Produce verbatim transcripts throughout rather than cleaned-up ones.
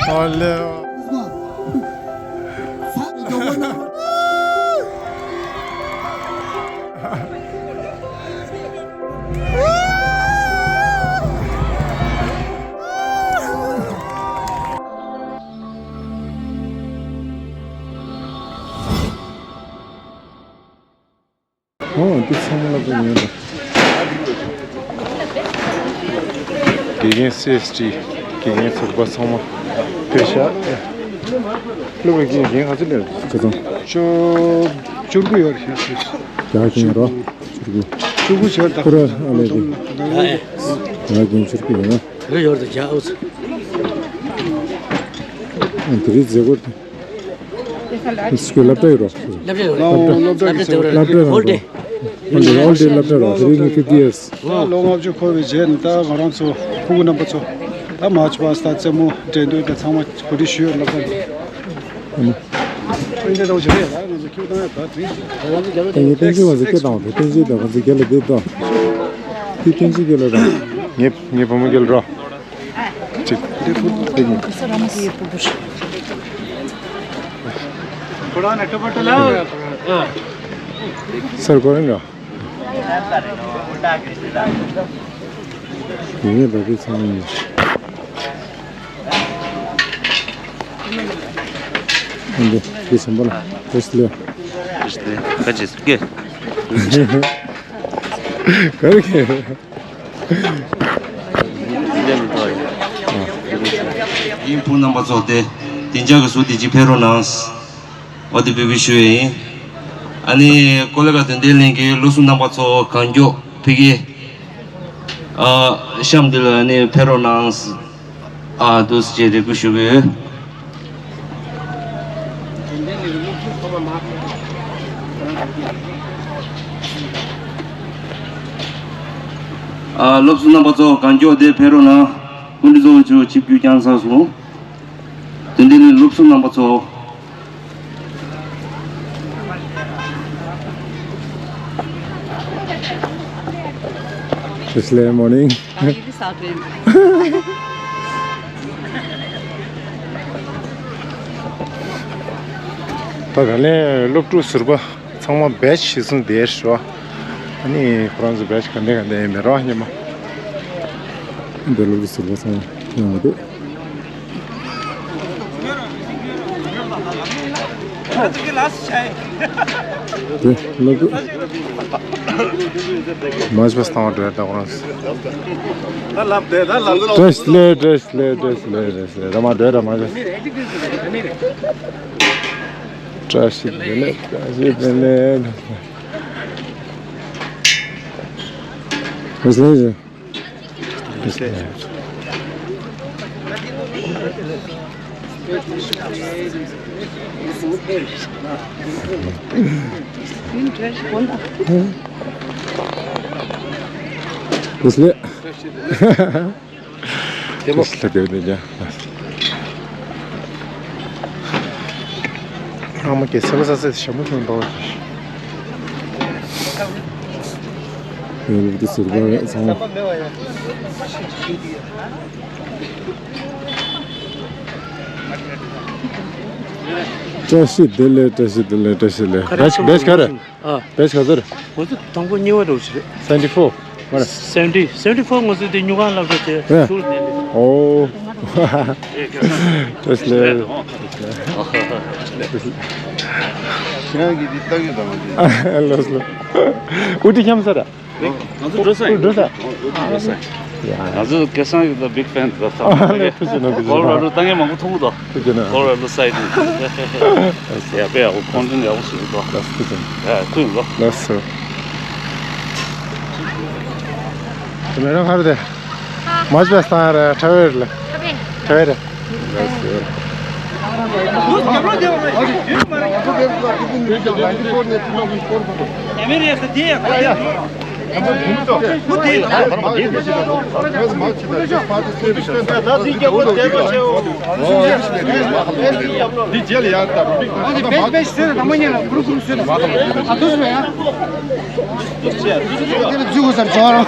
ཨོ་ལེ། ཨོ་འདི་ཚང་མ་ལ་པོ་ཡིན་ད། དགེ་རྒན་སི་ཨེས་ཊི་དགེ་རྒན་ཟུར་པ་ཚང་མ་ཕེབས་ཤག་སློབ་དཔོན་དགེ་རྒན་ག་ཚོད་སླེབས་ཁ་སང་། བཅུ་བཅུ་དགུ་ཡོད་རེད་ཤག་རྒྱ་རྒན་རོ། བཅུ་དགུ། བཅུ་དགུ་བྱས་ད། ཁོ་ར་ཨ་ལེ་དེ། རྒྱ་རྒན་བཅུ་དགུ་ཡོད་ན། ཡོད་ཡོད་དུ་རྒྱ་ཨུ་ཚུགས། དེ་རིང་མཛད་སྒོ་དེ། སྐྱོ་སློབ་གྲྭ་ཡོད་རོགས། སློབ་གྲྭ་ཡོད་རོགས། སློབ་གྲྭ་ཡོད་རོགས། སློབ་གྲྭ་ཡོད་རོགས། ཨོལ་ཌེ། ཨོལ་ཌེ་སློབ་གྲྭ་རོགས། དེ་རིང་ནི་ཕིབ་ཊི་ཡར་སི། ལོ་ལོ་ལྔ་བཅུ་འཁོར་བའི་རྗེས་ནི་ད་ང་རང་ཚོ་ཕྲུ་གུ་རྣམ་པ་ཚོ་ད་མཱར་ཆི་པཱསྟ་རྩེད་མོ་འགྲན་བསྡུར་དང་ཚང་མ་གོ་སྒྲིག་ཞུས་ཡོད་སློབ་གྲྭ་ནས། ཨ་ནི། ཨིན་ཌི་ཡ་རོགས་བྱེད་རེད་ད་ང་ཚོ་ཁྱོད་བཏང་ཡ་ད་དེ། དེ་ངས་བསྟན་འཛིན་ང་ཚོ་སྐད་བཏང་བ་དེ་བསྟན་འཛིན་དང་ང་ཚོ་རྒྱལ་ལ་བསྡད་དོ། དེ་བསྟན་འཛིན་རྒྱལ་ལ་དང་། ངའི་ངའི་བུ་མོ་རྒྱལ་རོགས། ཅིག་དེ་ཁུར་དེ་ཡིན། སར་གོ་རིན་ར། ཡིན་ངེས་པ་གི་ཚང་ཡིན། འདི་འདི་སམ་བྷོ་ལ་ཏེས་ལེ། ཏེས་ལེ་ཁ་ཅིག་སུ་སྐད། ག་རེ་ཁེ། ཡིན་བུ་རྣམ་པ་ཚོ་དེ་བདེ་འཇགས་ཀྱི་ཟུར་དེ་གཅིག་ཕེབས་རོགས་གནང་། འོ་དེ་འབོད་སྐུལ་ཞུ་ཡས་ཡིན། ཨ་ནི་ཀོ་ལི་གྷལ་དོན་ལྡན་གླིང་གི་སློབ་ཟུར་རྣམ་པ་ཚོ་གང་མགྱོགས་ཕ་གི་ཨ་གཤམ་འདི་ལ་ཨ་ནི་ཕེབས་རོགས་གནང་། ཨ་འདུག་སེ་རེ་སྐུལ་ཞུ་གི་ཡོད། ཨ་སློབ་ཟུར་རྣམ་པ་ཚོ་གང་མགྱོགས་དེ་ཕེབས་རོགས་གནང་། སྐུ་མགྲོན་ཚོ་ཆིབས་བསྒྱུར་བསྐྱངས་ཚར་སོང་། དོན་ལྡན་གླིང་སློབ་ཟུར་རྣམ་པ་ཚོ། It's late morning. ད་ག་ནས་སློབ་ཕྲུག་ཟུར་པ་ཚང་མ་བེ་ཆི་གཞི་བཟུང་བསྡད་ཤག་ཨ་ནི་ཁོ་རང་ཚོ་བེ་ཆི་ག་འདྲ་ག་འདྲ་ཡིན་མེད་རོགས་སྙམ་མ། འདི་སློབ་ཕྲུག་ཟུར་པ་ཚང་མ་ཡོང་གི་འདུག་དེ་ལབ་དུས། མཱར་ཆི་པཱསྟ་བཏང་བ་འགྲོ་ཡ་ད་ཁོ་རང་། བཀྲ་ཤིས་བདེ་ལེགས། བཀྲ་ཤིས་བདེ་ལེགས། བཀྲ་ཤིས་བདེ་ལེགས། ར་མ་འགྲོ་ཡ་ད་མཱར་ཆི་པཱསྟ། བཀྲ་ཤིས་བདེ་ལེགས། བཀྲ་ཤིས་བདེ་ལེགས། བཀྲ་ཤིས་བདེ་ལེགས། ཨ་མ་གི་སེ་བ་ས་སེ་ཞྭ་མོ་ཐོན་འདུག་ཡོད་འདི་ཟེར་བ་ཚང་མ། བཀྲ་ཤིས་བདེ་ལེགས། བཀྲ་ཤིས་བདེ་ལེགས། བཀྲ་ཤིས་བདེ་ལེགས། བེ་ཆི་བེ་ཆི་ག་རེ། ཨ། བེ་ཆི་ག་ཚོད་རེད། ང་ཚོ་དང་པོ་གཉིས་པ་འདྲ་བོ་ཞིག་རེད། seventy four། མ་རེད། seventy seventy four ང་ཚོ་དེ་སྨྱུག་ཁང་སློབ་གྲྭ་དེ་རེད། ཚུར་ནས་རེད། ཨོ། བཀྲ་ཤིས་བདེ་ལེགས། ཁྱེད་རང་གིས་འདི་ལྟ་གི་དང་མ་འདི། ལགས་སོ། ཨུ་ཏི་ཁྱམ་ས་ར། ང་ཚོ་འགྲོ་ས་ཡིན། འགྲོ་ས། འགྲོ་ས། ཡ། ང་ཚོ་སྐལ་བཟང་གི་ད་big fan། ད་ས། ཨ་ལེ་ཐུགས་རྗེ་གནང་། ཐུགས་རྗེ་གནང་། ཀོ་ལོ་ར་ཌོ་ལྟ་མཁན་མང་པོ་མཐོང་གི་འདུག་ཐུགས་རྗེ་གནང་། ཀོ་ལོ་ར་ཌོ་སའི་ཌི་ནས། ཡ་དཔེ་ཡག་པོ། ཁོང་ཁྲོ་ཡག་པོ་ཞིག་འདུག་ལགས་སོ། ཐུགས་རྗེ་གནང་། ཡ་ཐུགས་རྗེ་གནང་། ལགས་སོ། དེ་མེ་རང་ཧར་དེ། མཱར་ཆི་པཱསྟ་བཏང་ཡ་རེད། ཁྲ་བོའི་རེད། ཁྲ་བོའི་རེད། ལགས་སོ། འདི་རྗེས་ལ་ཡང་ལྟ་རུ་མིག་ཏུ་ད་མ་བྱེད་ད་ཅིག་ཕ་ཏི་སེ་བྱེད་ད། འཛུལ་དགོས་སར་འབྱོར།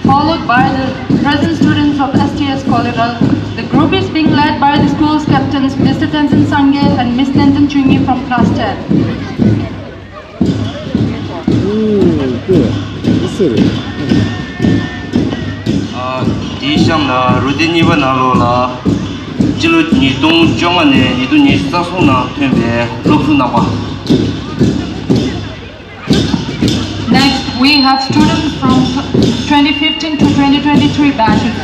Followed by the present students of S T S Kolleral. The group is being led by the school's captains, Mister Tenzin Sangay and Miss Tenzin Chunyi from class ten. དེའི་གཤམ་ལ་རུ་སྡེ་གཉིས་པ་ནང་ལོགས་ལ་སྤྱི་ལོ་ཉིས་སྟོང་བཅོ་ལྔ་ནས་ཉིས་སྟོང་ཉི་ཤུ་རྩ་གསུམ་ནང་ཐོན་པའི་སློབ་ཕྲུག་རྣམ་པ། Next, we have students from twenty fifteen to twenty twenty-three batches.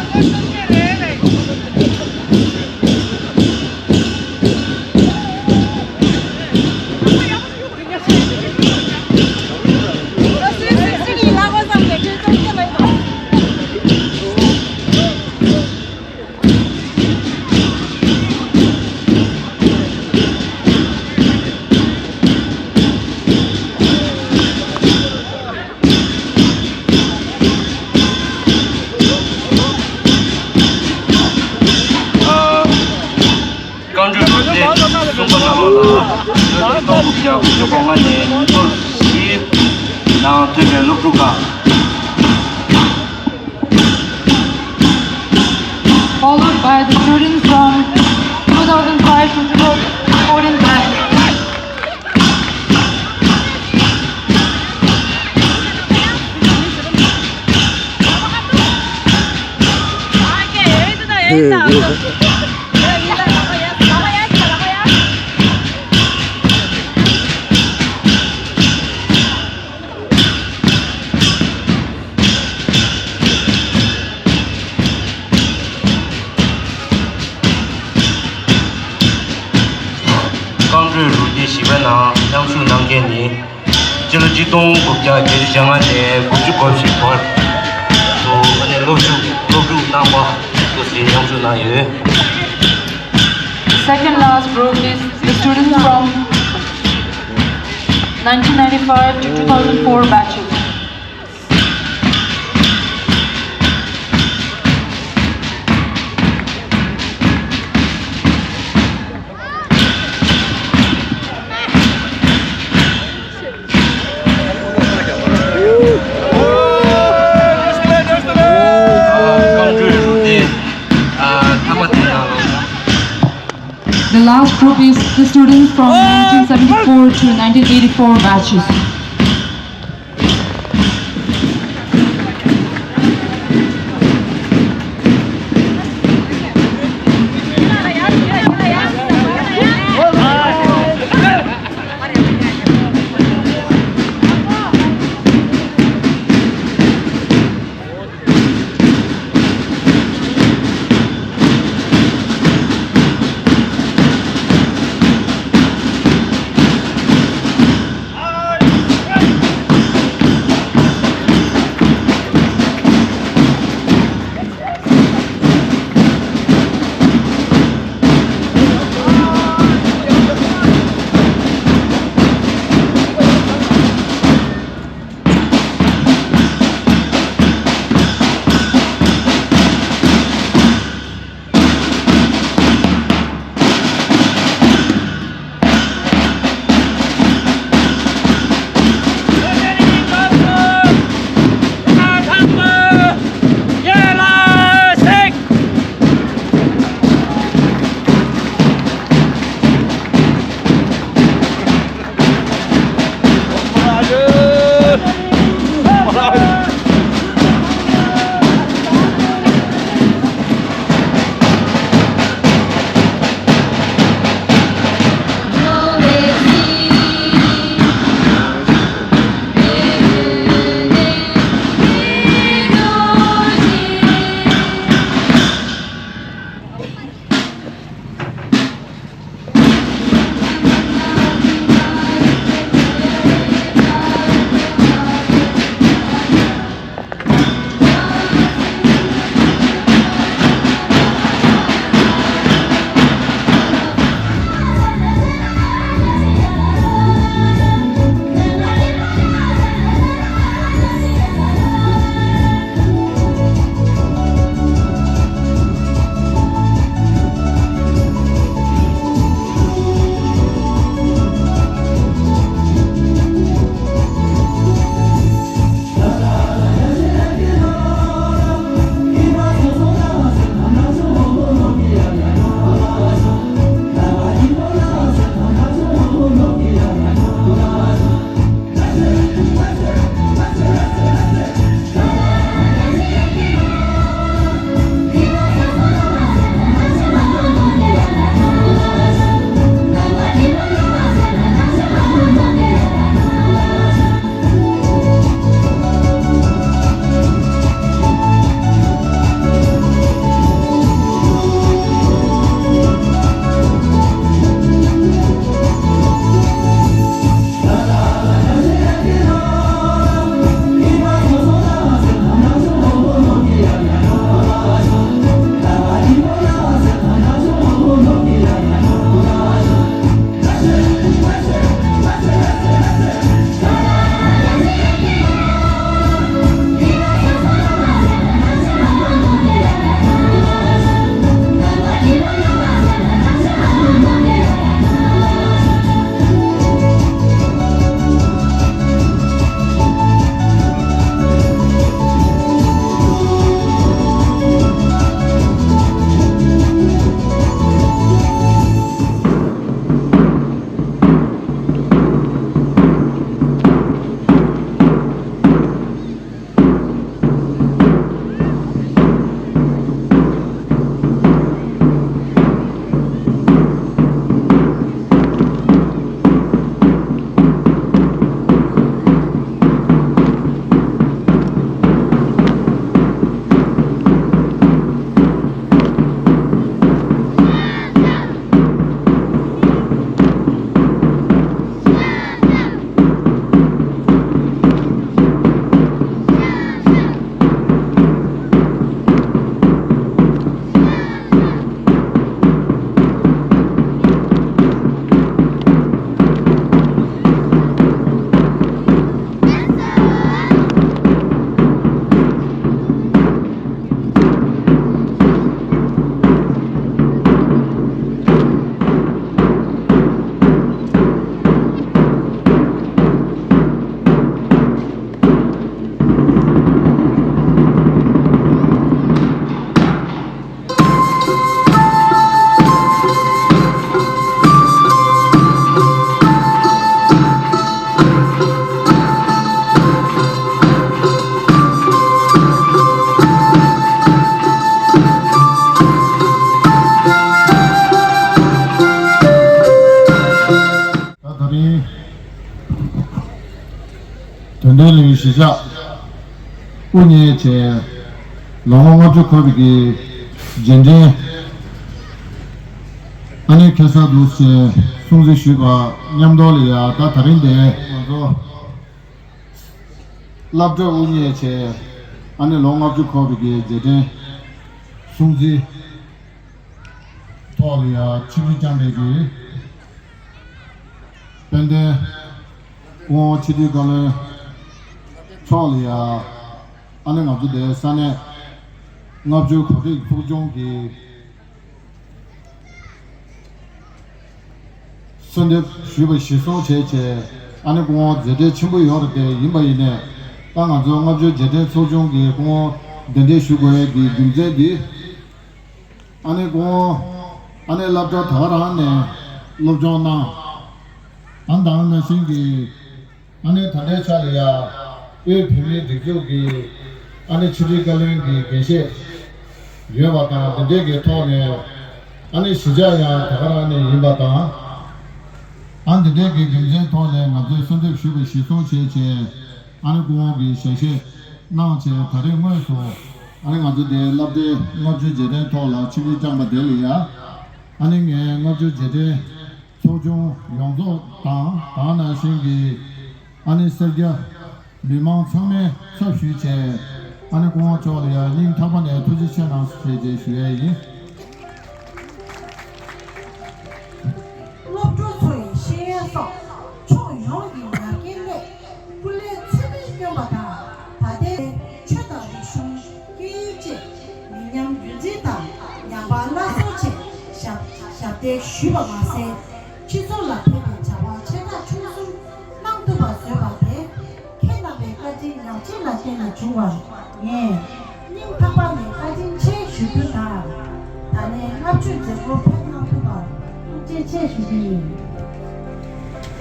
རྐང་འགྲོས་རུ་སྡེ་གསུམ་པ་ནང་ལོགས་ལ་སྟོན་ཐོག་དགུ་བརྒྱ་དགུ་བཅུ་གོ་ལྔ་ནས་ཉིས་སྟོང་བཞི་ནང་ཐོན་པའི་སློབ་ཕྲུག་ཁག Followed by the students from two thousand five to two thousand fourteen batch. རྐང་འགྲོས་རུ་སྡེ་བཞི་པའི་ནང་མཉམ་ཞུགས་གནང་མཁན་ནི་སྤྱི་ལོ་ཆིག་སྟོང་དགུ་བརྒྱ་བརྒྱད་ཅུ་གྱ་ལྔ་ནས་དགུ་བཅུ་གོ་བཞི་བར་དུ་ཨ་ནི་སློབ་ཞུགས་སློབ་ཕྲུག་རྣམ་པ་སོ་སོའི་མཉམ་ཞུགས་གནང་ཡོད། The second last group is the students from nineteen ninety-five to two thousand four batches. The last group is the students from nineteen seventy-four to nineteen eighty-four batches. གཞིས་ཆགས་དབུ་བརྙེས་བྱས་ལོ་ངོ་ལྔ་བཅུ་འཁོར་བའི་གི་རྗེས་དྲན་ཨ་ནི་ཁ་སང་འདུག་སེ་སྲུང་བརྩི་ཞུས་པ་མཉམ་དུ་ལ་ཡ། ད་ད་རིང་འདི་ང་ཚོ་སློབ་གྲྭ་དབུ་བརྙེས་བྱས་ཨ་ནི་ལོ་ལྔ་བཅུ་འཁོར་བའི་གི་རྗེས་དྲན་སྲུང་བརྩི་ཐོག་ལ་ཡ་ཆིབས་བསྒྱུར་བསྐྱངས་པའི་གི་དཔལ་ལྡན་སྐུ་ངོ་ཕྱི་དྲིལ་བཀའ་བློན་མཆོག་ལ་ཡ། ཨ་ནི་ང་ཚོ་དེ་ས་གནས་ལྔ་བཅུ་གོ་སྒྲིག་ཚོགས་ཆུང་གི་གསོལ་འདེབས་ཞུས་པ་གཞིར་བཟུང་བྱས་བྱས་ཨ་ནི་སྐུ་ངོ་མཛད་བྲེལ་ཆེན་པོ་ཡོད་རེད། དེ་ཡིན་པ་ཡིན་ནས་ད་ང་ཚོ་ལྔ་བཅུ་རྗེས་དྲན་ཚོགས་ཆུང་གིས་སྐུ་ངོ་གདན་འདྲེན་ཞུ་དགོས་ཡས་ཀྱི་རྒྱུ་མཚན་འདི། ཨ་ནི་སྐུ་ངོ་ཨ་ནི་སློབ་གྲྭ་ད་ག་རང་ནས་སློབ་སྦྱོང་གནང་། ཨ་ནི་ད་ག་ནང་བཞིན་གྱི་ཨ་ནི་ད་ལྟའི་ཆ་ལ་ཡ་དབུས་བོད་མིའི་སྒྲིག་འཛུགས་ཀྱི་ཨ་ནི་ཕྱི་དྲིལ་བཀའ་བློན་གྱི་འགན་བཞེས་ཡོད་པ་དང་། འདི་འདྲའི་གི་ཐོག་ནས་ཨ་ནི་གཞིས་ཆགས་ཡང་ད་ག་རང་ནས་ཡིན་པ་དང་། ཨ་འདི་འདྲའི་གི་རྒྱུ་མཚན་ཐོག་ནས་ང་ཚོས་གསོལ་འདེབས་ཞུས་པ་གཞིར་བཟུང་བྱས་བྱས་ཨ་ནི་སྐུ་ངོ་གིས་ཞལ་བཞེས་གནང་བྱས་ད་རེས་དངོས་སུ་ཨ་ནི་ང་ཚོ་དེ་སློབ་གྲྭའི་ལྔ་བཅུ་རྗེས་དྲན་ཐོག་ལ་ཆིབས་བསྒྱུར་བསྐྱངས་པ་དེ་ལ་ཡ། ཨ་ནི་ངས་ལྔ་བཅུ་རྗེས་དྲན་ཚོགས་ཆུང་ཡོངས་རྫོགས་དང་ད་ག་ནང་བཞིན་གྱི་ཨ་ནི་སེར་སྐྱ་མི་མང་ཚང་མའི་ཚབ་ཞུས་བྱས་ཨ་ནི་སྐུ་ངོ་མཆོག་ལ་ཡང་སྙིང་ཐག་པ་ནས་ཐུགས་རྗེ་ཆེ་གནང་ཞེས་ཞུ་ཡས་ཡིན། སློབ་ཕྲུག་ཚོ་ཡི་ཤེས་ཡོན་སོགས་ཕྱོགས་ཡོངས་ཀྱི་ཡར་རྒྱས་སླད་སྐུ་ལས་ཚད་མེད་བསྐྱོན་པ་དང་། ད་ལྟའི་ཆོས་དང་རིག་གཞུང་སྐད་ཡིག་བཅས་མི་ཉམས་རྒྱུན་འཛིན་དང་ཉམས་པ་སླར་གསོ་ཆེད་ཞབས་ཞབས་འདེགས་ཞུས་པ་མ་ཟད། སྤྱི་ཚོགས་ལ་ཕན་པའི་བྱ་བ་ཆེ་ཕྲ་ཆུང་གསུམ་གནང་ཐུབ་པ་བཟོས་པ་དེ་ཁྱེད་རྣམ་པའི་བཀའ་དྲིན་ཉག་གཅིག་ལ་བརྟེན་ནས་བྱུང་བར་ངས་སྙིང་ཐག་པ་ནས་བཀའ་དྲིན་ཆེ་ཞུ་རྒྱུ་དང་། ད་ལན་ལྔ་བཅུ་མཛད་སྒོ་ཕེབས་གནང་ཐུབ་པར་ཐུགས་རྗེ་ཆེ་ཞུ་རྒྱུ་ཡིན།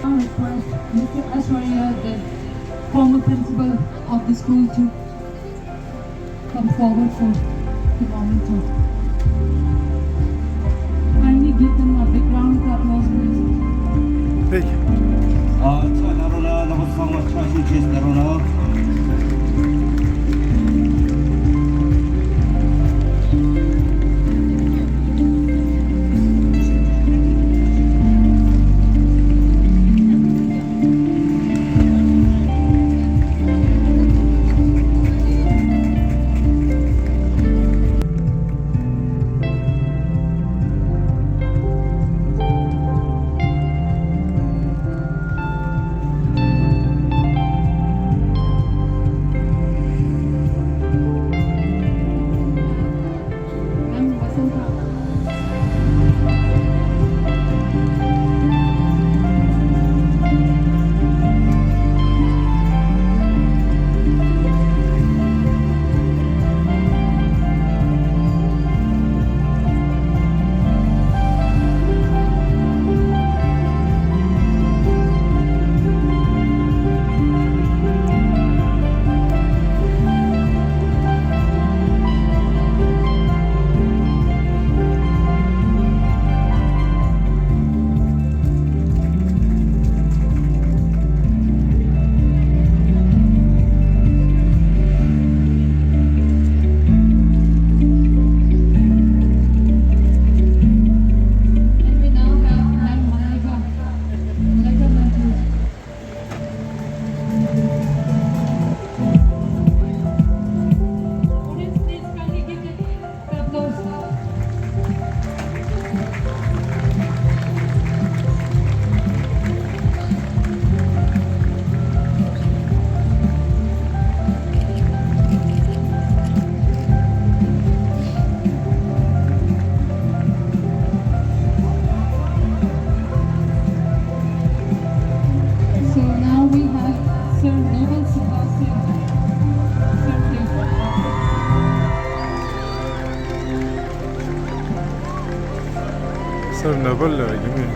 I request Mister Ashwarya, the former principal of the school, to come forward for the moment of. Kindly give them a big round of applause, please. Hey. ཨ་ཕྱག་ན་རོ་ན། རྣམ་པ་ཚང་མ་ཕྱག་ཞུ་བྱེད་ན་རོ་ན། And we now have Ma'am Malaika. Malaika, ma'am, please. Audience, please kindly give them the applause. So now we have Sir Noble Sebastian. Sir, please. Sir Noble, uh, you mean?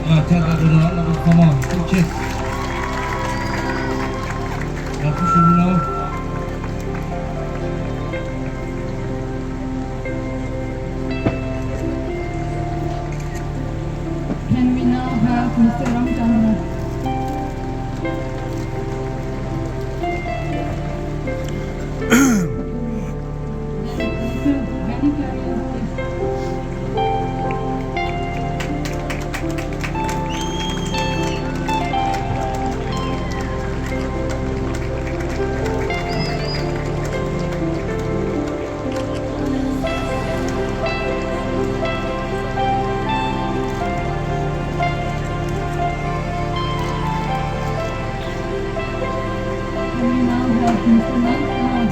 ཡ། ཆ་ད་དུ་ན་ལ་ཁ་མ་ཐུག་ཆེ། ཡ། ཁ་ Mister Ramchandra. And we now have Mister Nang Khan.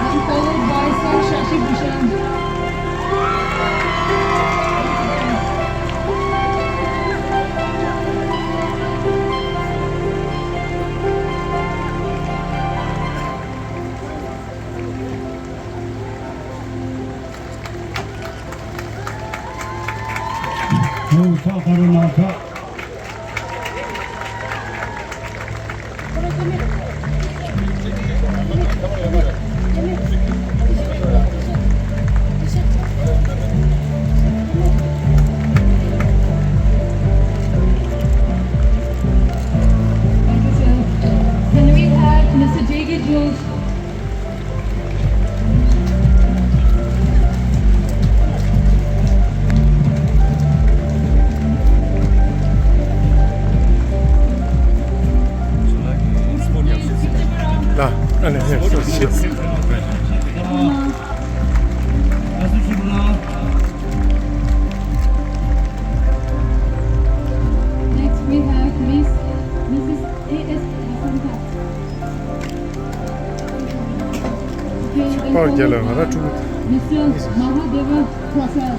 And followed by Sir Shashi Bhushan. ཕྲག་དཀར་པོ་ནང་ཕྲག Thank you, sir. Can we have Mister J K Jules? ལ་ཨ་ནི་ཧེ་སོ་སི། Next, we have Miss, Missus A S Vasantha. ཕར་རྒྱལ་ལ་ང་རང་ཕྲུ་གུ། Mister Mahadeva Prasad.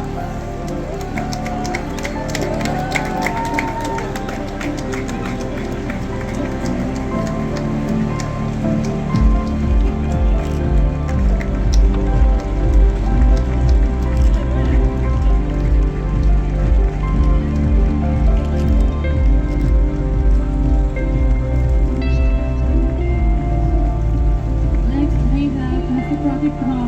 Next, we have Mister Pratik Kumar.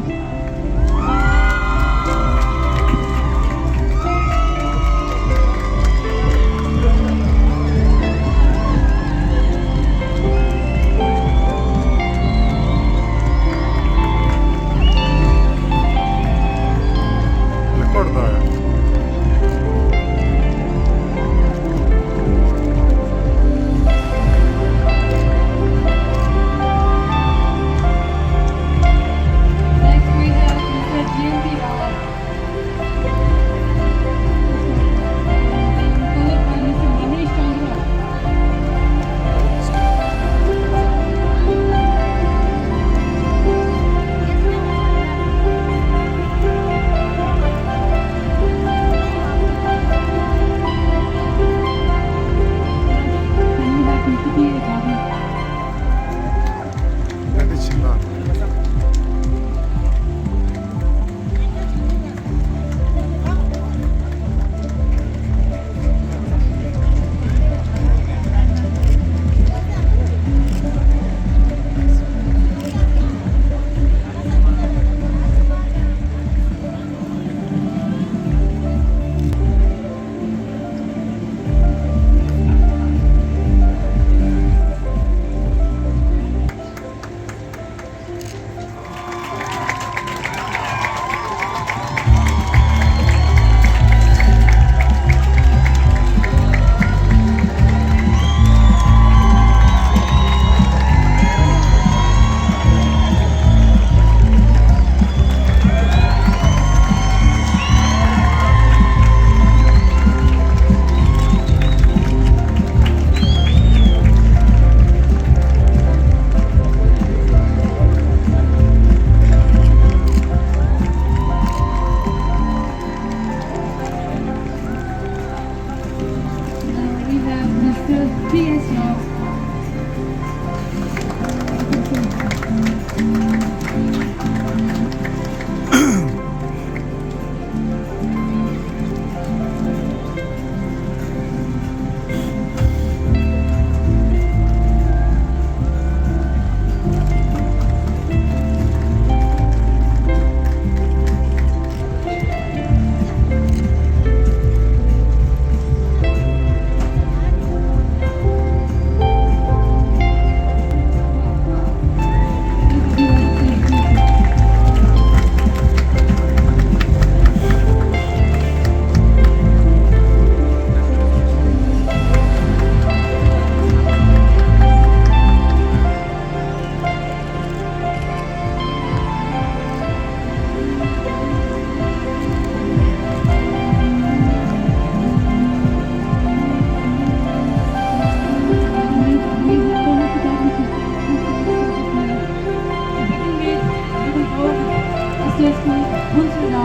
School, Huntsula.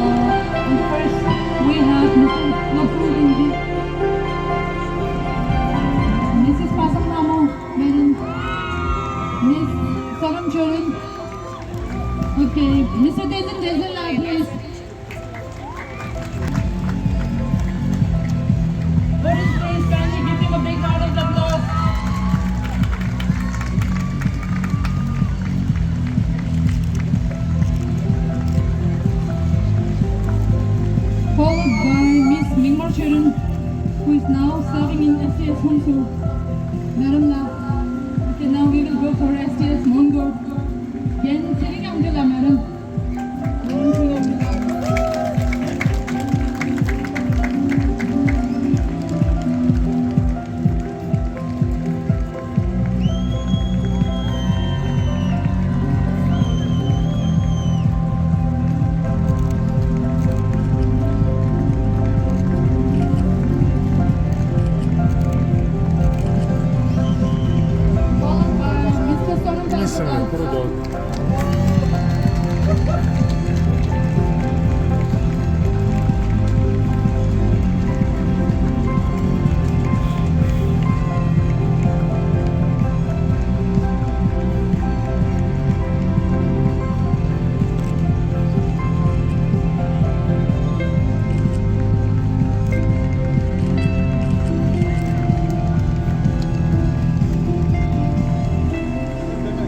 Uh, and first, we have Mister Ngapung Tingji, Missus Pasang Ramo, Madam, Miss Saram Chorin. Okay, Mister Tenzin Denzin Lai, please. Please kindly give him a big round of applause. Followed by Miss Mingmar Cheren, who is now serving in S T S Hunsu. Madam la, okay, now we will go for S T S Mongor. Yen Sering Amdula, Madam.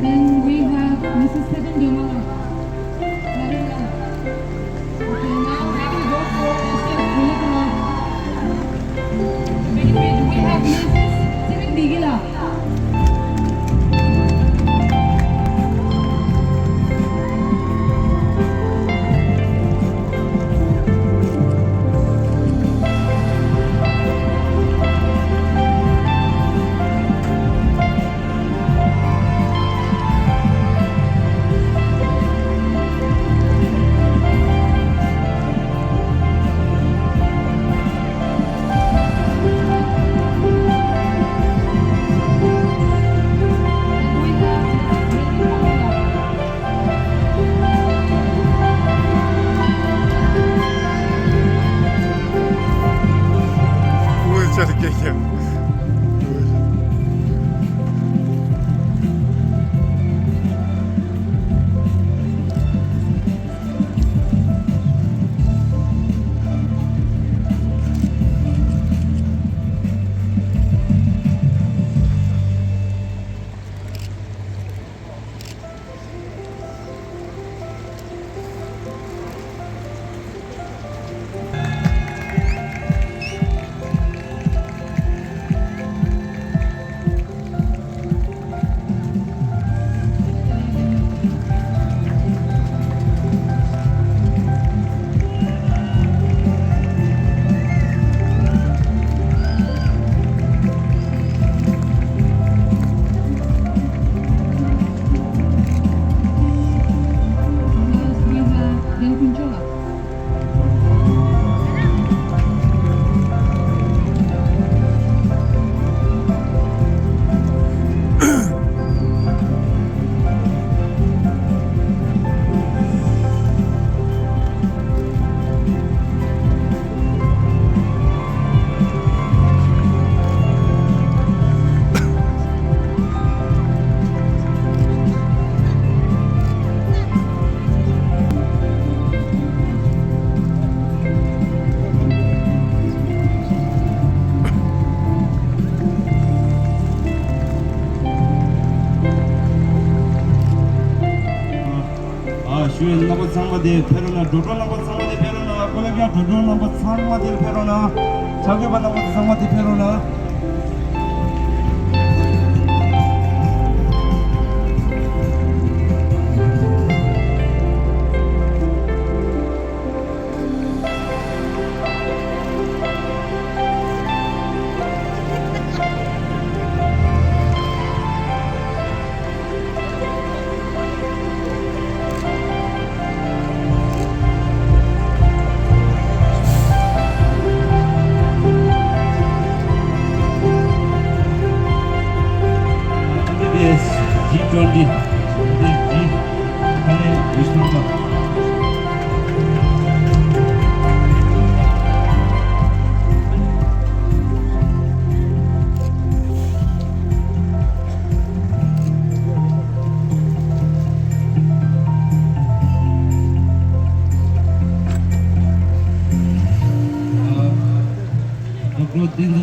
Then we have Missus Seven Demala. Okay, now we will go for S T S Bulakala. Wait, wait, we have Missus Seven Digila. ཨ། ཞུ་ཡིན། རྣམ་པ་ཚང་མ་དེ་ཕེབས་རོགས་གནང་། འགྲོ་གྲོན་རྣམ་པ་ཚང་མ་དེ་ཕེབས་རོགས་གནང་། ཀོ་ལེ་གྱལ་འགྲོ་གྲོན་རྣམ་པ་ཚང་མ་དེ་ཕེབས་རོགས་གནང་། ཕྱག་མཆོད་པ་རྣམ་པ་ཚང་མ་དེ་ཕེབས་རོགས་གནང་། Yes, G twenty. Yes, G twenty.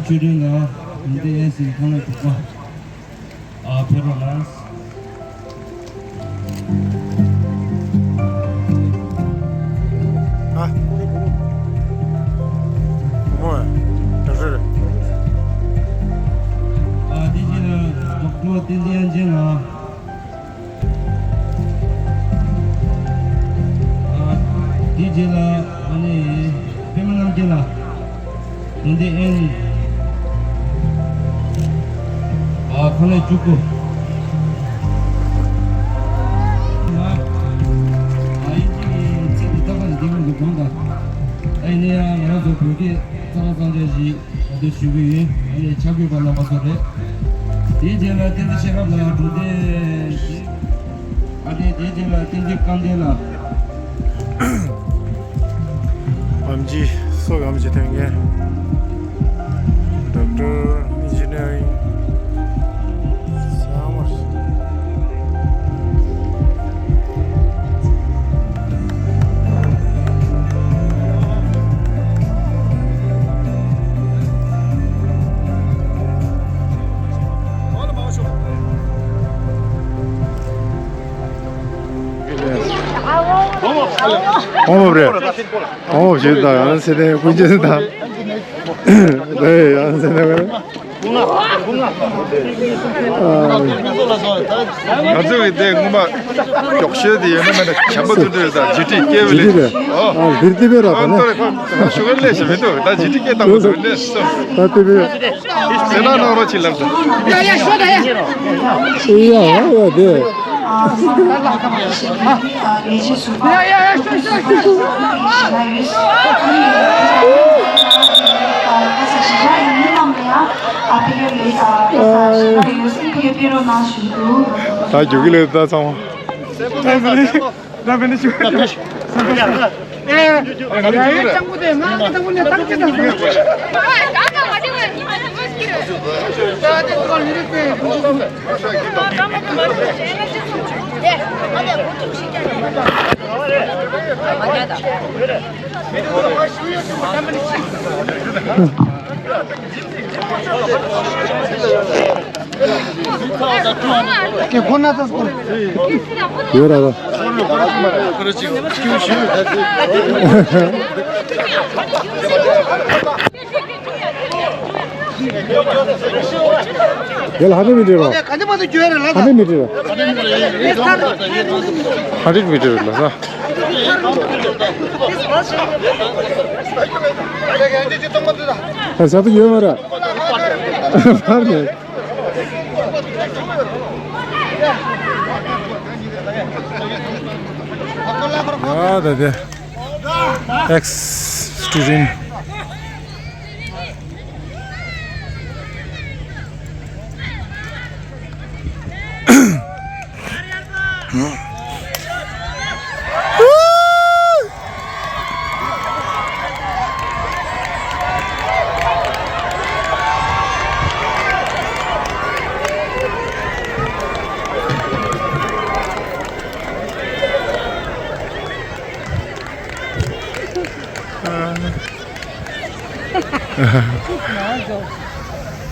ཆོས་སྒྲོན་དང་ལུང་བསྟན་ཨེ་སི་ཁང་ལ་འདུག་པ། ཨ་ཕེབས་རོགས་གནང་། ཨ། མོ། ད་ཟེར། ཨ་དེ་རྗེས་ལ་ཌོག་ཊར་བསྟན་འཛིན་དབྱངས་ཅན་ལགས། ཨ་དེ་རྗེས་ལ་ཨ་ནི་པད་མ་རྣམ་རྒྱལ་ལགས། ལུང་བསྟན་ཨེ། ཨ་ཁོང་ལས་བཅུ་དགུ། ཨ་ཡིན་གཅིག་གི་ཚེ་འདི་ལྟ་བ་ནི་འདི་མོ་གི་སྒོམ་དང་། ད་ཡིན་ན་ཡང་ང་རང་ཚོ་བོད་སྐད་གཙང་མ་གཙང་རྐྱང་ཞིག་ག་དུས་ཞུ་གི་ཡིན། ཨ་ནི་ཆ་བགོས་པ་རྣམ་པ་ཚོ་རེད། དེའི་རྗེས་ལ་བསྟན་འཛིན་ཤེས་རབ་ལགས་གྲུབ་བསྟན། ཨ་ནི་དེའི་རྗེས་ལ་བསྟན་འཛིན་སྐལ་ལྡན་ལགས། ཨེམ་ཆི་སོགས་ཨེམ་ཆི་ཐོན་མཁན། ཌོག་ཊར་ཨིན་ཇི་ནི་ཡ་རིང་། ཚང་མ་རེད། ཨོ་མ་རེད། ཨོ་མ་བྱེད་དང་ཡང་སེ་དེ་ཀུན་ཅན་དང་། ལེ་ཡང་སེ་དེ། ང་ཚོ་གི་དེ་སྔོན་མ་མགྱོགས་ཤོས་དེ་ཡོད་ན་མེད་ན་བྱམས་པ་དོན་གྲུབ་དང་ཇི་ཊི་སྐྱེ་བ་ལས། ཇི་ཊི་རེད། ཨོ། ཨ་བིར་ཏི་བེ་ར་ད་ཨ་ནི་ཏོ་རེ་ཁོ་ང་ཞུ་གར་ལས་ཞེ་མི་འདུག་ད་ཇི་ཊི་སྐྱེ་དང་པོ་དུ་ལས་སོ། ད་ཏི་བེ། སེ་ན་ནང་རོ་ཆི་ལབ་ད། ཡ་ཡ་ཤོད་ད་ཡ། ཨེ་ཡ་ཨ་ཡ་དེ། ད་རྒྱུག་གི་ལས་ད་ཚང་མ། ཡོད་ར་བ། ཡ་ལ་ཧ་ནི་མི་འདྲི་རོ། ཧ་ནི་མི་འདྲི་རོ། ཧ་ནི་མི་འདྲི་རོ་ལ་ས། ཨ་ཟ་ཏུ་ཡོད་མ་ར། ཨ་ད་དེ། Ex student.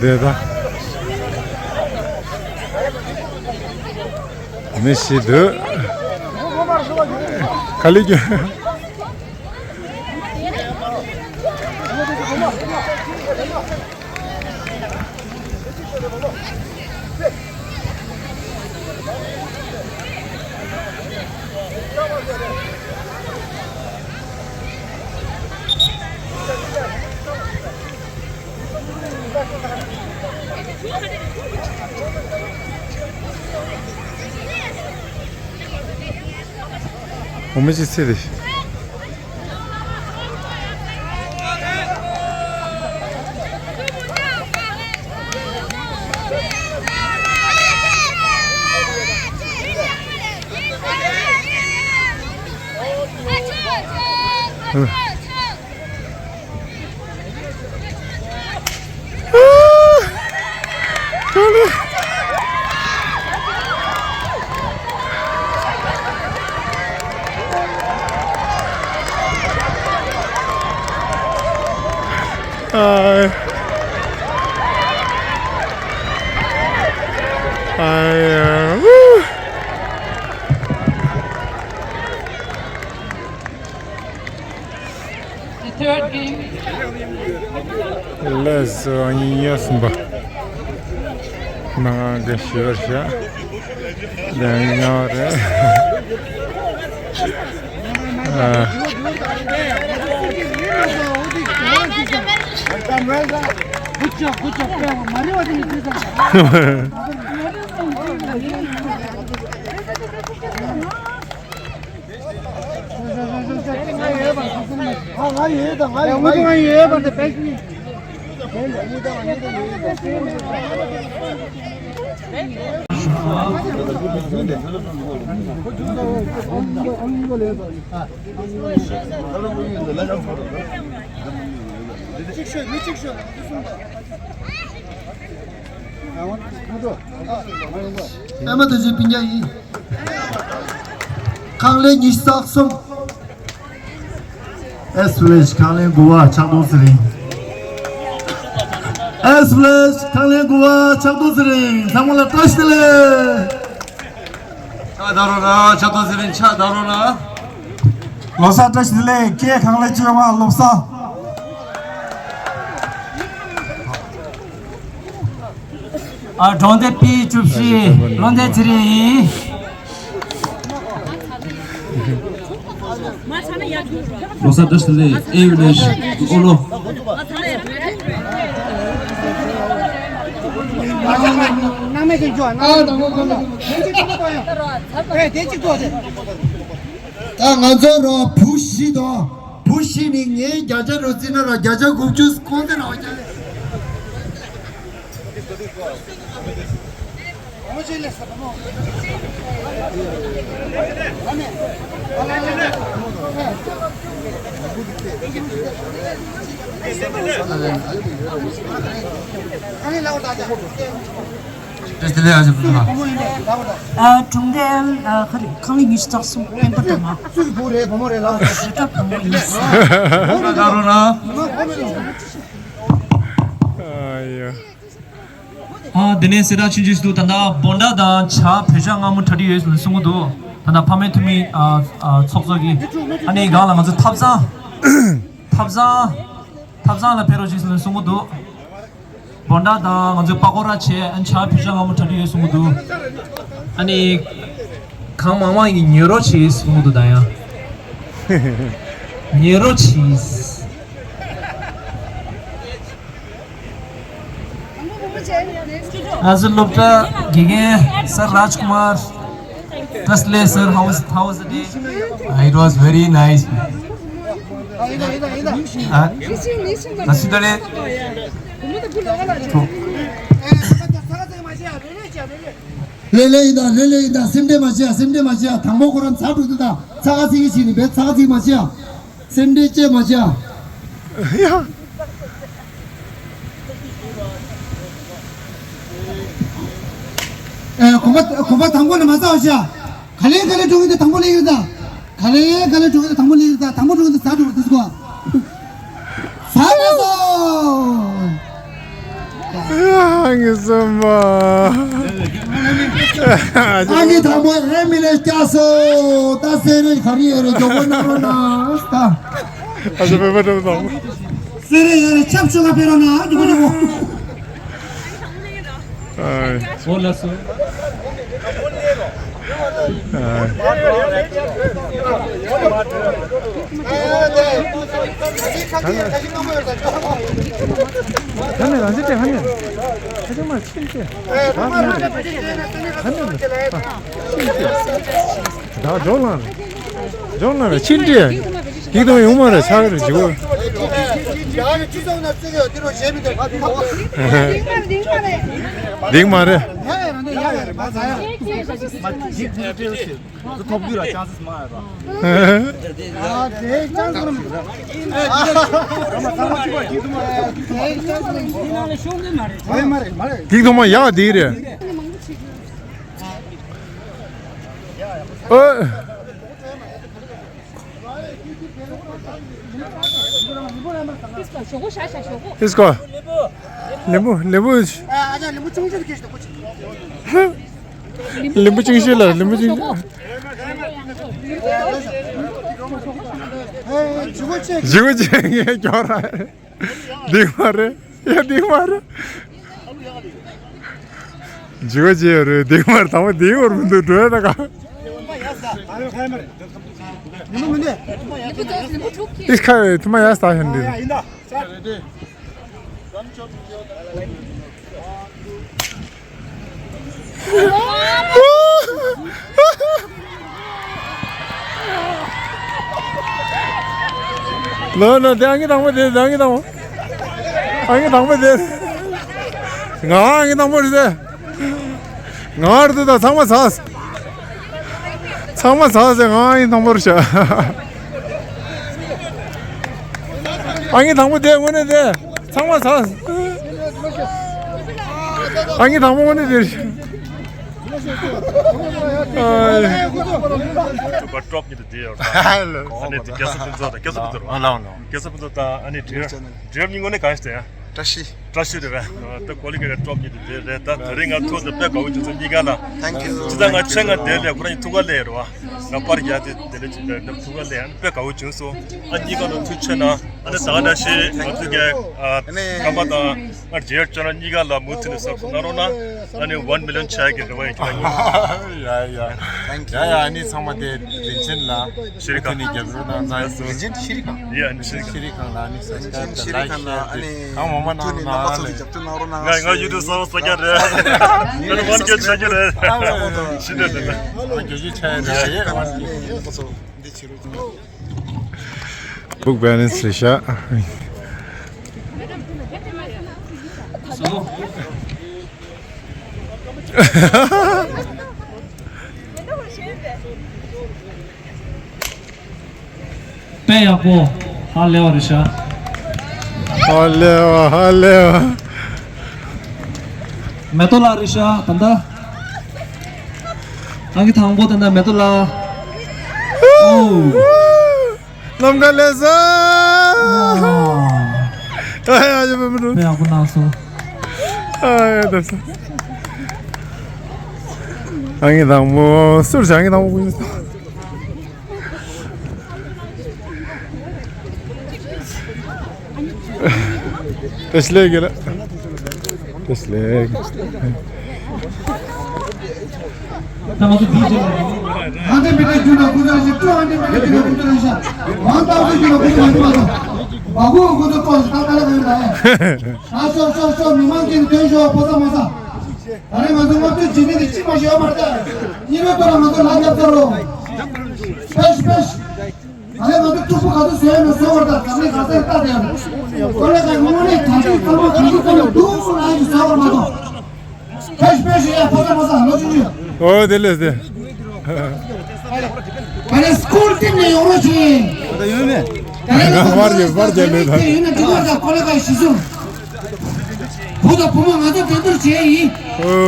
དེ་ད། མི་ཤི་དུ། ག་ལེ་རྒྱུ། འོ་མི་ཅི་ཚེ་རེད། ཨ། སུ་ཡིན་ཡ་སུམ་པ། ནང་གི་ཞི་བར་བྱ། ལན་ཡང་རེད། ཨ། ཨ་མ་དེ་ཚོའི་སྤུན་ཀྱག་ཡིན། ཁང་ལས་ཉི་ཤུ་རྩ་གསུམ། ཨེས་ཕི་ལེ་ཤི་ཁང་ལས་དགུ་པ་ཕྱག་སྟོང་ཚེ་རིང་། ཨེས་ཕི་ལེ་ཤི་ཁང་ལས་དགུ་པ་ཕྱག་སྟོང་ཚེ་རིང་། ཚང་མ་ལ་བཀྲ་ཤིས་བདེ་ལེགས། ཕྱག་བདའ་རོགས་གནང་། ཕྱག་སྟོང་ཚེ་རིང་། ཕྱག་བདའ་རོགས་གནང་། ལོ་གསར་བཀྲ་ཤིས་བདེ་ལེགས། ཁྱེད་ཁང་ལས་བཅོ་ལྔ་ལོ་གསར། ཨ། གྲོང་སྡེ་པི་བཅུ་བཞི་བློ་འདས་ཚེ་རིང་ཡིན། ལོ་གསར་བཀྲ་ཤིས་བདེ་ལེགས། ཨེ་ཡུ་ལེ་ཤ་ཨོ་ལོ། ད་ང་ཚོ་རོ་བུ་བཞི་དང་། བུ་བཞི་ནི་ངའི་བརྒྱ་ཆ་རུ་བརྩིས་ན་ར་བརྒྱ་ཆ་དགུ་བཅུ་ཁོང་ཚོ་ར་བ་རྒྱ་ལས། ཨ། གྲོང་སྡེ། ཨ། ག་རེ། ཁང་ལས་ཉི་ཤུ་རྩ་གསུམ། སྤེན་པ་སྒྲོལ་མ། བུ་མོ་རེད་ལ། ད་རུང་ན། ཨ་ཡ། ཨ། དེ་ནས་གསལ་བསྒྲགས་ཆུང་ཆུང་ཞིག་འདུག་ད་ལྟ་བོན་ཌ་དང་བྱ་བོད་ཤ་མངར་མོ་གྲ་སྒྲིག་ཡོད་ཟེར་ནས་གསུང་གི་འདུག་ད་ལྟ་ཕ་མའི་འཐུས་མི། ཨ། ཨ། ཚོགས་གཙོ་གིས། ཨ་ནི་སྒང་ལ་ང་ཚོ་ཐབ་ཚང་། ཐབ་ཚང་། ཐབ་ཚང་ལ་ཕེབས་རོགས་གྱིས་ཟེར་ནས་གསུང་གི་འདུག་བོན་ཌ་དང་ང་ཚོས་པ་ཀོ་ར་བྱས། ཨ་ནི་བྱ་བོད་ཤ་མངར་མོ་གྲ་སྒྲིག་ཡོད་གསུང་གི་འདུག་ཨ་ནི་གང་མང་མང་ཡིན་ཉོ་རོགས་བྱེད་གསུང་གི་འདུག་ད་ཡང་ཉོ་རོགས་བྱེད། ང་ཚོའི་སློབ་གྲྭ་དགེ་རྒན་སར་རཱཇ་ཀུ་མར། Firstly, sir, how was, how was the day? Uh, it was very nice. Uh, ད་སུ་ད་ལེ། ལེ་ལེ་ཡིན་ད། ལེ་ལེ་ཡིན་ད། སེམས་ཁྲལ་མ་བྱེད་ཡ། སེམས་ཁྲལ་མ་བྱེད་ཡ། སེམས་ཁྲལ་མ་བྱེད་ཡ། དང་པོ་ཁོ་རང་ཚ་འགྲོ་དུས་ད་ཚ་ཁ་ཚིག་གི་ཕྱིན་ནི་བས། ཚ་ཁ་ཚིག་མ་བྱེད་ཡ། སེམས་ཁྲལ་ཅེས་མ་བྱེད་ཡ། ཡ། ཨེ། གོམ་པ། གོམ་པ་དང་པོ་ནས་མ་ཚར་བ་བྱ། ག་ལེ་ག་ལེ་འགྲོ་གི་འདུག་དང་པོ་ལེན་གི་འདུག་ག་ལེ་ག་ལེ་འགྲོ་གི་འདུག་དང་པོ་ལེན་གི་འདུག་དང་པོ་འགྲོ་གི་འདུག་ཟ་འགྲོ་གི་འདུག་གོ་ཟ་མ་སོ། ཨ་ནི་དང་པོ་ཨེ་མི་ལེ་སྐྱ་སོ། ད་སེ་རེ་ག་རེ་ཡོད་རེད། མགྱོགས་པོ་གནང་རོགས་གནང་། ད་ཨ་ཙི་བེ་བེ་འགྲོ་དང་། སེ་རེ་ཡོད་རེད། ཆབ་ཆུ་ག་ཕེ་རོགས་གནང་། མགྱོགས་པོ་མགྱོགས་པོ། ཨོ་ལགས་སོ། ད་ཇོ་ལང་། ཇོ་ལང་། ཁྱིམ་དེ། ཁྱིམ་དེ་ཡོང་མ་རེད། ཆག་རེད་ཇོ། འདིང་མ་རེད། འདིང་ཐོག་མ་ཡག་འདི་རེད། ཨོ། ཨིས་ཀོ། ལེམ་བུ། ལེམ་བུ། ལེམ་བུ་ཅིང་ཤེས་ལ། ལེམ་བུ་ཅིང་ཤེས། ཇི་གོ་ཅི་ངས་སྐྱོར་ར། འདིང་མ་རེད། ཡ་དེ་མ་རེད། འཇིགས་པ་བྱེད་ཡོད་རེད། དེ་མ་རེད། དང་པོ་དེའི་བར་མི་འདུག་འགྲོ་ཡ་ད་ག་ཨིས་ཁ་ཐུ་མ་ཡ་ས་ཧན་དེ། ལོ་ལོ་དེ་ཨང་ཀི་དང་པོ་དེ། དེ་ཨང་ཀི་དང་པོ། ཨང་ཀི་དང་པོ་དེ། ང་ཨང་ཀི་དང་པོ་རེད་ཟེར། ང་རེད་ད། ཚང་མ་ཚར། ཚང་མ་ཚར་ཟེར། ང་ཨང་ཀི་དང་པོ་རེད་ཤག་ཨང་ཀི་དང་པོ་དེ་དངོས་གནས་དེ། ཚང་མ་ཚར། ཨང་ཀི་དང་པོ་དངོས་གནས་དེ་རེད་ཤག་ཨ། ཀྲོབ་གཉིས་དེ་དེ་ཡོད་རེད། ཨ་ནི་དེ་རྒྱལ་ས་ཕུན་ཚོགས་དང་། རྒྱལ་ས་ཕུན་ཚོགས་རེད་པ། ཨ་ལའོ་ལའོ། རྒྱལ་ས་ཕུན་ཚོགས་དང་། ཨ་ནི་བགྲེས་བགྲེས་གཉིས་དངོས་གནས་གང་ཞིག་དེ་ཡ། བཀྲ་ཤིས། བཀྲ་ཤིས་རེད་པས། ད་ཀོ་ལི་གྷལ་ཀྲོབ་གཉིས་དེ་དེ་རེད། ད་དེ་རིང་ང་ཐུག་དེ་དཔེ་དགའ་བོ་བྱུང་སོང་གཉིས་ཀ་ལ། Thank you. ཅི་ད་ང་ཆེ་ང་དེ་ལས་ཁོ་རང་གཉིས་ཐུག་ག་ལས་རེད་པ། ང་པར་རྒྱག་དེ་དེ་ལས་ཅི་ད་ཐུག་ག་ལས། ཨ་ནི་དཔེ་དགའ་བོ་བྱུང་སོང་། ཨ་གཉིས་ཀ་ལ་ཐུགས་རྗེ་ཆེ་གནང་། ཨ་ནི་ད་ག་ནང་བཞིན་ང་ཚོ་གི་ཨ་ཀརྨ་དང་ཨ་རྗེ་ཡར་ཅོ་ན་གཉིས་ཀ་ལ་མུ་མཐུད་ནས་སབ་སི་ཀ་རེབ་གནང་རོགས་གནང་། ཨ་ནི་ཝན་མི་ལི་ཡོན་ཆགས་ཀྱི་རེ་བ་ཡོད། ཡ་ཡ། Thank you. ཡ་ཡ། ཨ་ནི་ཚང་མ་དེ་རིན་ཆེན་ལ་ཤེར་ཁང་ནས་རྒྱབ་རོགས་གནང་། རིན་ཆེན་ཤེར་ཁང་། ཡ། ཨ་ནི་ཤེར་ཁང་། ཤེར་ཁང་ལ་ཨ་ནི་སབ་སི་ཀ་རེབ་དང་ལའེཀ་ཤེར་དེ་གང་མང་མང་གནང་རོགས་གནང་། ང་ང་ཡུ་ཊུབ་གསར་པ་གསར་རྒྱག་རེད། ཨ་ནི་ཝན་ཀེ་ཆགས་ཀྱི་རེད། ཤེར་དེ་དེ་ལ་ང་རྒྱུ་རྒྱུ་ཆགས་ཡ་རེད། འདི་བྱེད་རོགས་གནང་། Book balance རེད་ཤག་དཔེ་ཡག་པོ། ཧ་ལས་པ་རེད་ཤག་ཧ་ལས་པ། ཧ་ལས་པ། མེ་ཏོག་ལགས་རེད་ཤག་ད་ལྟ། ཨང་ཀི་དང་པོ་དེ་ནས་མེ་ཏོག་ལགས། ཨོ། ལམ་ཁ་ལས་ས། ཨ། ཨ་ཡ་ཡ་མེ་མེ་ཏོག་དཔེ་ཡག་པོ་གནང་སོང་། ཨ་ཡ་ད་ས། ཨང་ཀི་དང་པོ་སུར་བྱ། ཨང་ཀི་དང་པོ་ཀུན། བཀྲ་ཤིས་བདེ་ལེགས། བཀྲ་ཤིས་བདེ་ལེགས། ཨ་འདྲ་མི་འདྲ་རྒྱུ་ན་ཁོ་ཚོ་ཞིག་སྤྲོ། ཨ་འདྲ་མི་འདྲ་རྒྱུ་ན་ཁོ་ཚོ་ཞིག་མང་ཏོག་ཙམ་རྒྱུ་ན་ཁོ་ཚོ་མ་རྒྱུ་མ་ཐོག་བ་གོ་ཁོ་ཚོ་སྤྲོ་ཞིག་ད་ད་ལ་ག་ཡོད་ན་ཨེ། ཨ་ཤོག་ཤོག་ཤོག་མི་མང་གི་དོན་ཤོག་ཕོ་ས་མོ་ས། ད་རེས་ང་ཚོ་ལྔ་བཅུ་ཇི་ནི་དེ་གཅིག་མ་ཞིག་ཡོད་མ་རེད་ད། གཉིས་པའི་སྐོར་ལ་ང་ཚོ་ལ་རྒྱབ་ཚར་རོ། ཕེཤ་ཕེཤ། ད་ལན་ང་ཚོ་ཕྲུ་གུ་ག་ཚོད་བཟོས་ཡོད་ན་བཟོ་བར་ད་ག་ནས་ག་ཚད་ལྟ་དེ་ཡང་ཁོ་ལས་ཀ་དངོས་གནས་གྲ་སྒྲིག་ཚང་མ་ག་ཚོད་ཚང་མ་འདུག་སོང་ན་ཡང་བཟོ་བར་མ་གཏོགས། ཕེཤ་ཕེཤ་ཡ་ཕོ་ས་མོ་ས་ལོ་ཆུང་ཆུང་། ཨོ་དེ་ལས་དེ། ད་ལན་སྐུལ་ཊིམ་ནས་ཡོང་རོགས་གྱིས། ད་ཡོང་མེད། ད་ལན་ང་ཚོ་མར་གྱི་མར་གྱི་ལས་ད། ཡོང་ན་འགྲིག་པ་ད་ཁོ་ལས་ཀ་གཞི་བཟུང་། བུ་དང་བུ་མོ་ང་ཚོ་འགྲན་བསྡུར་བྱས་ཡིན།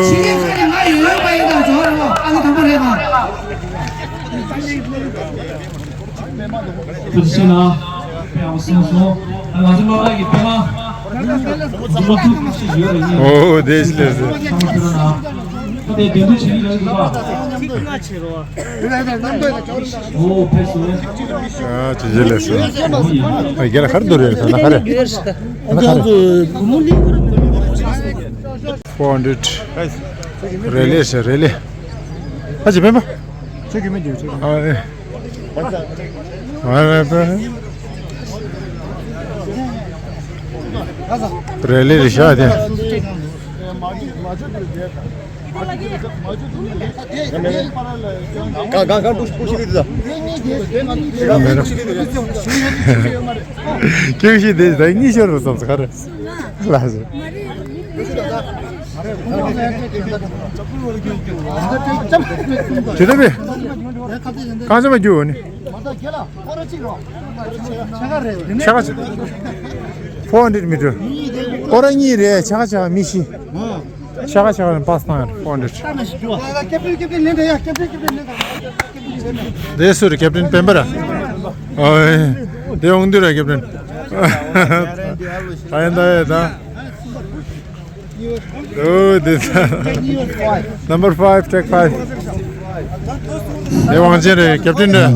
ཕྱི་རྒྱལ་ཁག་ནས་ང་ཡོད་ཡོད་པ་ཡིན་ད་ཇོ་རེད་པ། ཨ་ནི་དང་པོ་རེད་པ། ཐུགས་རྗེ་ཆེ་གནང་། དཔེ་ཡག་པོ་གསུངས་སོང་། ཨ་ང་ཚོ་སློབ་གྲྭ་གི་དཔེ་མ། སློབ་ཕྲུག་ཅིག་ཡོད་རེད་ཡིན། ཨོ་དེ་ཞིག་ལས་ཟེར། ཚང་མ་ཕེབས་རོགས་གནང་། ཁོ་དེ་འགྲན་བསྡུར་བྱེད་ཀྱི་ཡོད་རེད་པ། ཨོ་ཕེབས་སོང་། ཨ་ཅི་ཅི་ལས་སོང་། ཨ་རྒན་ལགས་ག་རེ་འདུག་རེད། ད་ན་ག་རེ། ད་ན་ག་རེ། Four hundred. རེ་ལེ་ཤ་རེ་ལེ། ཨ་ཅི་སྤེན་པ། ཁྱོད་ཀྱིས་མི་འགྱུར་ཁྱོད་ཀྱིས། ཨ་ཨེ། ཨ་རེ་པ། རེ་ལེ་རེ་ཤ་དེ། ག་ག་ག་པུཤ་པུཤ་རེད་ད། ཀྱི་ཤི་དེ་ད་གཉིས་ཤོར་རུ་སོང་ཚ་ག་རེ། ལགས་སོ། ཇི་ལྟ་བུའི། གང་ཅི་མ་རྒྱུ་ནི། ཕྱེད་ཀ་ཕྱེད་ཀ་ཕོར་ཧན་ཌེཌ་མི་ཊར། སྐོར་ར་གཉིས་རེད། ཕྱེད་ཀ་ཕྱེད་ཀ་མི་ཤི། ཕྱེད་ཀ་ཕྱེད་ཀ་ནས་པཱས་གནང་ཡ་ཕོར་ཧན་ཌེཌ། དེ་སུ་རེད། ཀེབ་ཊན་སྤེན་པ་ར། ཨོ་དེ་འོང་དུས་ར་ཀེབ་ཊན། ད་ཡིན་ད་ཡིན་ད། Oh, this number five, take five. དེ་དབང་ཆེན་རེད། ཀེབ་ཊན་རེད།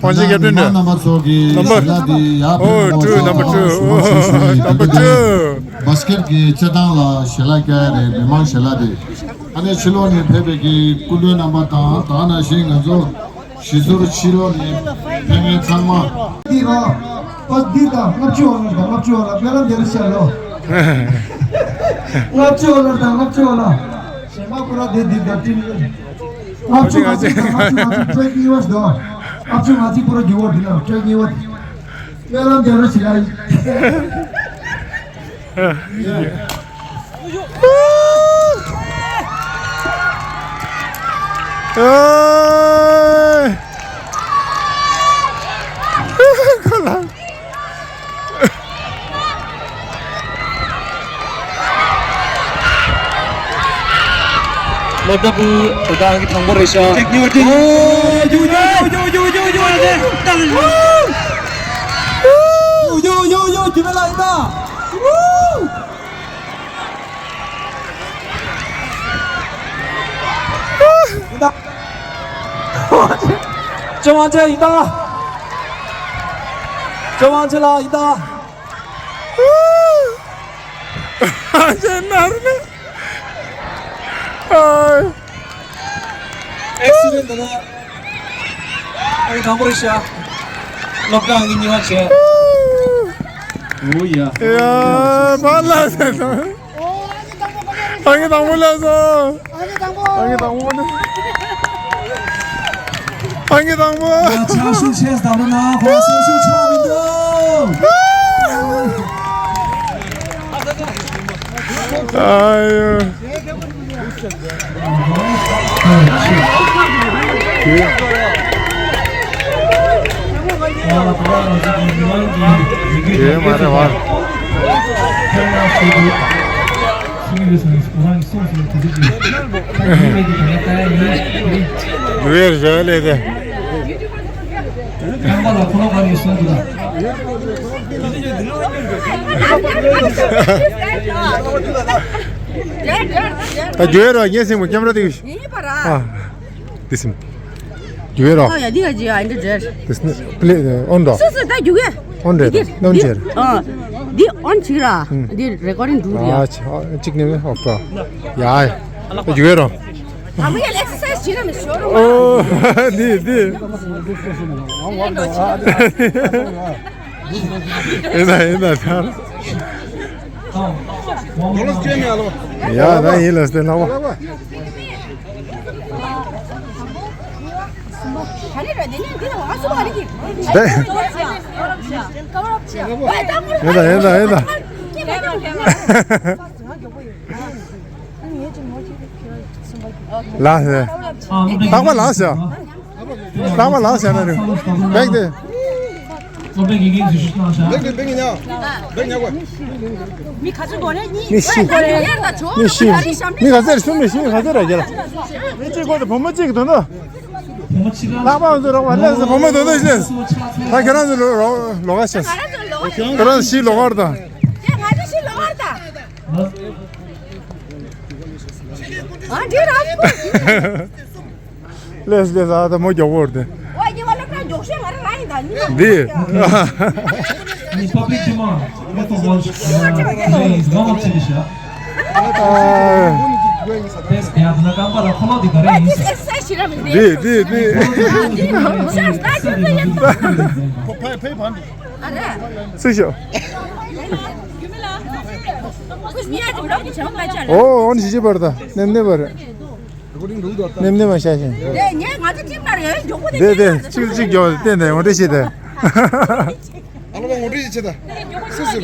ཕོན་ཆེན་རྒྱལ་སྤྲུལ་འདྲ། རྣམ་པ་ཚོ་གི་ཞལ་ལག་འདི་ཡར་ཕེབས་གནང་བ་ཚོ་ཨོ་ཊུ། ནམ་པར་ཊུ། ནམ་པར་ཊུ། བ་སི་ཀེཊ་གི་རྩེད་ཐང་ལ་ཞལ་ལག་བཀལ་ཡ་རེད། མི་མང་ཞལ་ལག་འདི། ཨ་ནི་ཕྱི་ལོགས་ནས་ཕེབས་པའི་གི་སྐུ་མགྲོན་རྣམ་པ་དང་ད་ག་ནང་བཞིན་ང་ཚོ་གཞིས་ཟུར་ཕྱི་ལོགས་ནས་ཕེབས་མཁན་ཚང་མ། འདི་ར། པ་འདི་དང་ལྔ་བཅུ་བ་ལ་དང་ལྔ་བཅུ་བ་ལ་སྨོན་ལམ་རྒྱལ་ལ་ཤར་ལོ། ལྔ་བཅུ་བ་ལ་དང་ལྔ་བཅུ་བ་ལ། གཞན་མ་ཁོ་ར་དེ་འདི་དང་བསྟུན། ལྔ་བཅུ་ང་ཚོ་དང་ལྔ་བཅུ་ང་ཚོ་ཊེག་གཉིས་པ་ཞིག་འདུག་ལྔ་བཅུ་ང་ཚོའི་ཁོ་ར་རྒྱུག་པ་འདི་ལ་ཊེག་གཉིས་པ། སྨོན་ལམ་རྒྱལ་ལ་ཤར་ལ། ཨེ། ཁོ་ལ། སློབ་གྲྭ་པུ་ད་ལྟ་ཨང་ཀི་དང་པོ་རེད་ཤག་ཨོ། ཡོ་ཡོ་ཡོ་ཡོ། ཁྱེད་རང་ལ་ཡིན་ད། ཡིན་ད། ཅོ་མང་ཆེ་ཡིན་ད། ཅོ་མང་ཆེ་ལ་ཡིན་ད། ཨ་ཅེ་ནར་ནི། ཨེ། ཨེག་སི་ཌེན་ཊི་ད་ལྟ། ཨ་ཡི་དང་པོ་རེད་ཤག་སློབ་གྲྭ་ཨང་ཀི་གཉིས་པ་བྱས། ཨོ་ཡ། ཡ། མ་ལ་ཟེར་ན། ཨང་ཀི་དང་པོ་ལ་སོང་། ཨང་ཀི་དང་པོ་ནི། ཨང་ཀི་དང་པོ། ཕྱག་ཤུགས་ཆེ་ཙམ་རེད་ན་ཁོ་སེམས་ཤུགས་ཆག་མི་འདུག་ཨ་ཡོ། དེ་མ་རེད་བ། ཡུ་ཡར་བཞག་ལས་དེ། རྐང་པ་ལ་ཁོ་ལོ་ག་རེ་གསུང་གི་ད་རྒྱུ་ཡར་བ་ངས་སེམས་པ་སྐྱམ་ར་དེ་གི་ཡིན་པ་ར། ཨ། དེ་སེམས། རྒྱུ་ཡར་བ། ཨ་ཡ་འདི་ག་ཅི་ཨ་འདི་རེད། དེ་སེམས་པླེ་ཨོན་ར། སོ་སོ་ད་རྒྱུ་ག་ཨོན་རེད། འདི་ནམ་ཅེར། ཨ། འདི་ཨོན་ཅིག་ར། འདི་རེ་ཀོར་ཌིང་འགྲོ་རེད། ཨ་ཅིག་ནས་ཨོཕ་ར། ཡ་ཡ། རྒྱུ་ཡར་བ། ཨ་མི་ཡ་ལ་ཨེག་སར་སའི་ཛི་བྱེད་ན་མི་ཤོར་བ། ཨོ། འདི་འདི། ཨེ་ན་ཨེ་ན་ཐར། ཡ་ན་ཡིན་ལ་སྟེ་ན་བ། ཡིན་ད་ཡིན་ད་ཡིན་ད། ལགས་སེ། རྟག་པ་ལགས་སེ། རྟག་པ་ལགས་སེ་ན་རེད། བེག་དེ། སློབ་གྲྭའི་དགེ་རྒན་འཛུལ་ཞུགས་གནང་ཤག་བེག་དེ་བེག་ཉག་བེག་ཉག་གོ། མི་ག་ཚོད་འགོར་རེད། གཉིས། མི་བཞི། གཉིས་བཞི། མི་ག་ཚོད་རེད། གསུམ་རེད། བཞི། མི་ག་ཚོད་རེད་རྒྱལ་ལ། མི་གཅིག་གོ་དེ་བུ་མོ་གཅིག་གི་དོན་དུ། བུ་མོ་གཅིག་ལག་པ་འཛུལ་རོགས་པ་ལས་སེ་བུ་མོ་དོན་དུ་ཤེས། ད་ཁྱེད་རང་ཚོ་ལོ་ལོ་ག་ཤེས། ཁྱེད་རང་ཚོ་ཤི་ལོ་གར་དང་། ང་ཚོ་ཤི་ལོ་གར་དང་། ཨ་འདི་རང་། ལས་ལས་ཨ་ད་མོ་མགྱོགས་པོ་རེད། འདི། ནི་public demand. Let us watch. Please, one of the issue. Best, yeah, the number of follow the current. འདི་འདི་འདི། སུ་ཤོག་ཨོ་ཨོ་ནི་ཞི་ཅི་པར་ད་ནེམ་ནེ་པར། ནེམ་ནེ་མ་ཤ་ཞིང་། དེ་ངས་ང་ཚོ་ཁྲིམས་ལྟར་ཡོད་མགྱོགས་པོ་དེ། དེ་དེ་གཅིག་གཅིག་མགྱོགས་བསྟན་ནས་ངོ་སྤྲོད་བྱེད་དེ། ཨ་ལོ་ངོ་སྤྲོད་བྱེད་ད། སུ་སུ།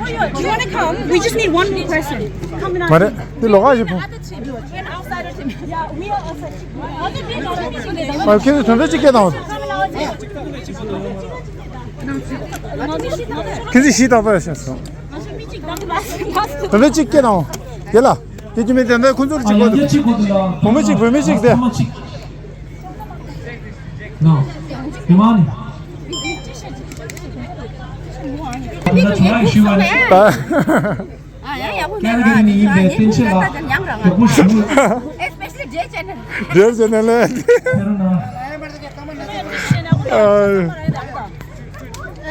Do you wanna come? We just need one more person. Come on. མ་རེད། འདི་ལོགས་ཀ་ཞིག་ཕུང་། ཨ་ཁྱེད་ཚོ་དོན་དག་ཅིག་སྐད་བཏང་བ། ཁྱེད་ཚོས་ཞིབ་ཏག་ཏག་བྱས་སོང་། དོན་དག་ཅིག་སྐད་བཏང་བ། དེ་ལ་དེ་ཅི་མེད་དེ་འདྲ་ཁོ་ཚོར་ཅིག་གོ་འདུག་བུ་མོ་གཅིག་བུ་མོ་གཅིག་དེ། ནོ། ཡོད་མ་ནི། ད་ང་ཚོ་ཞུ་བ་ནི། ཡང་ཡག་པོ་མེད། ཀལ་ག་རི་ནས་ཡིན་པའི་བསྟན་ཆེ་ལགས། ཉམས་རང་། མགྱོགས་པོ་ཞུ། Especially J channel། J channel་ལ། ཕེ་རུ་ན།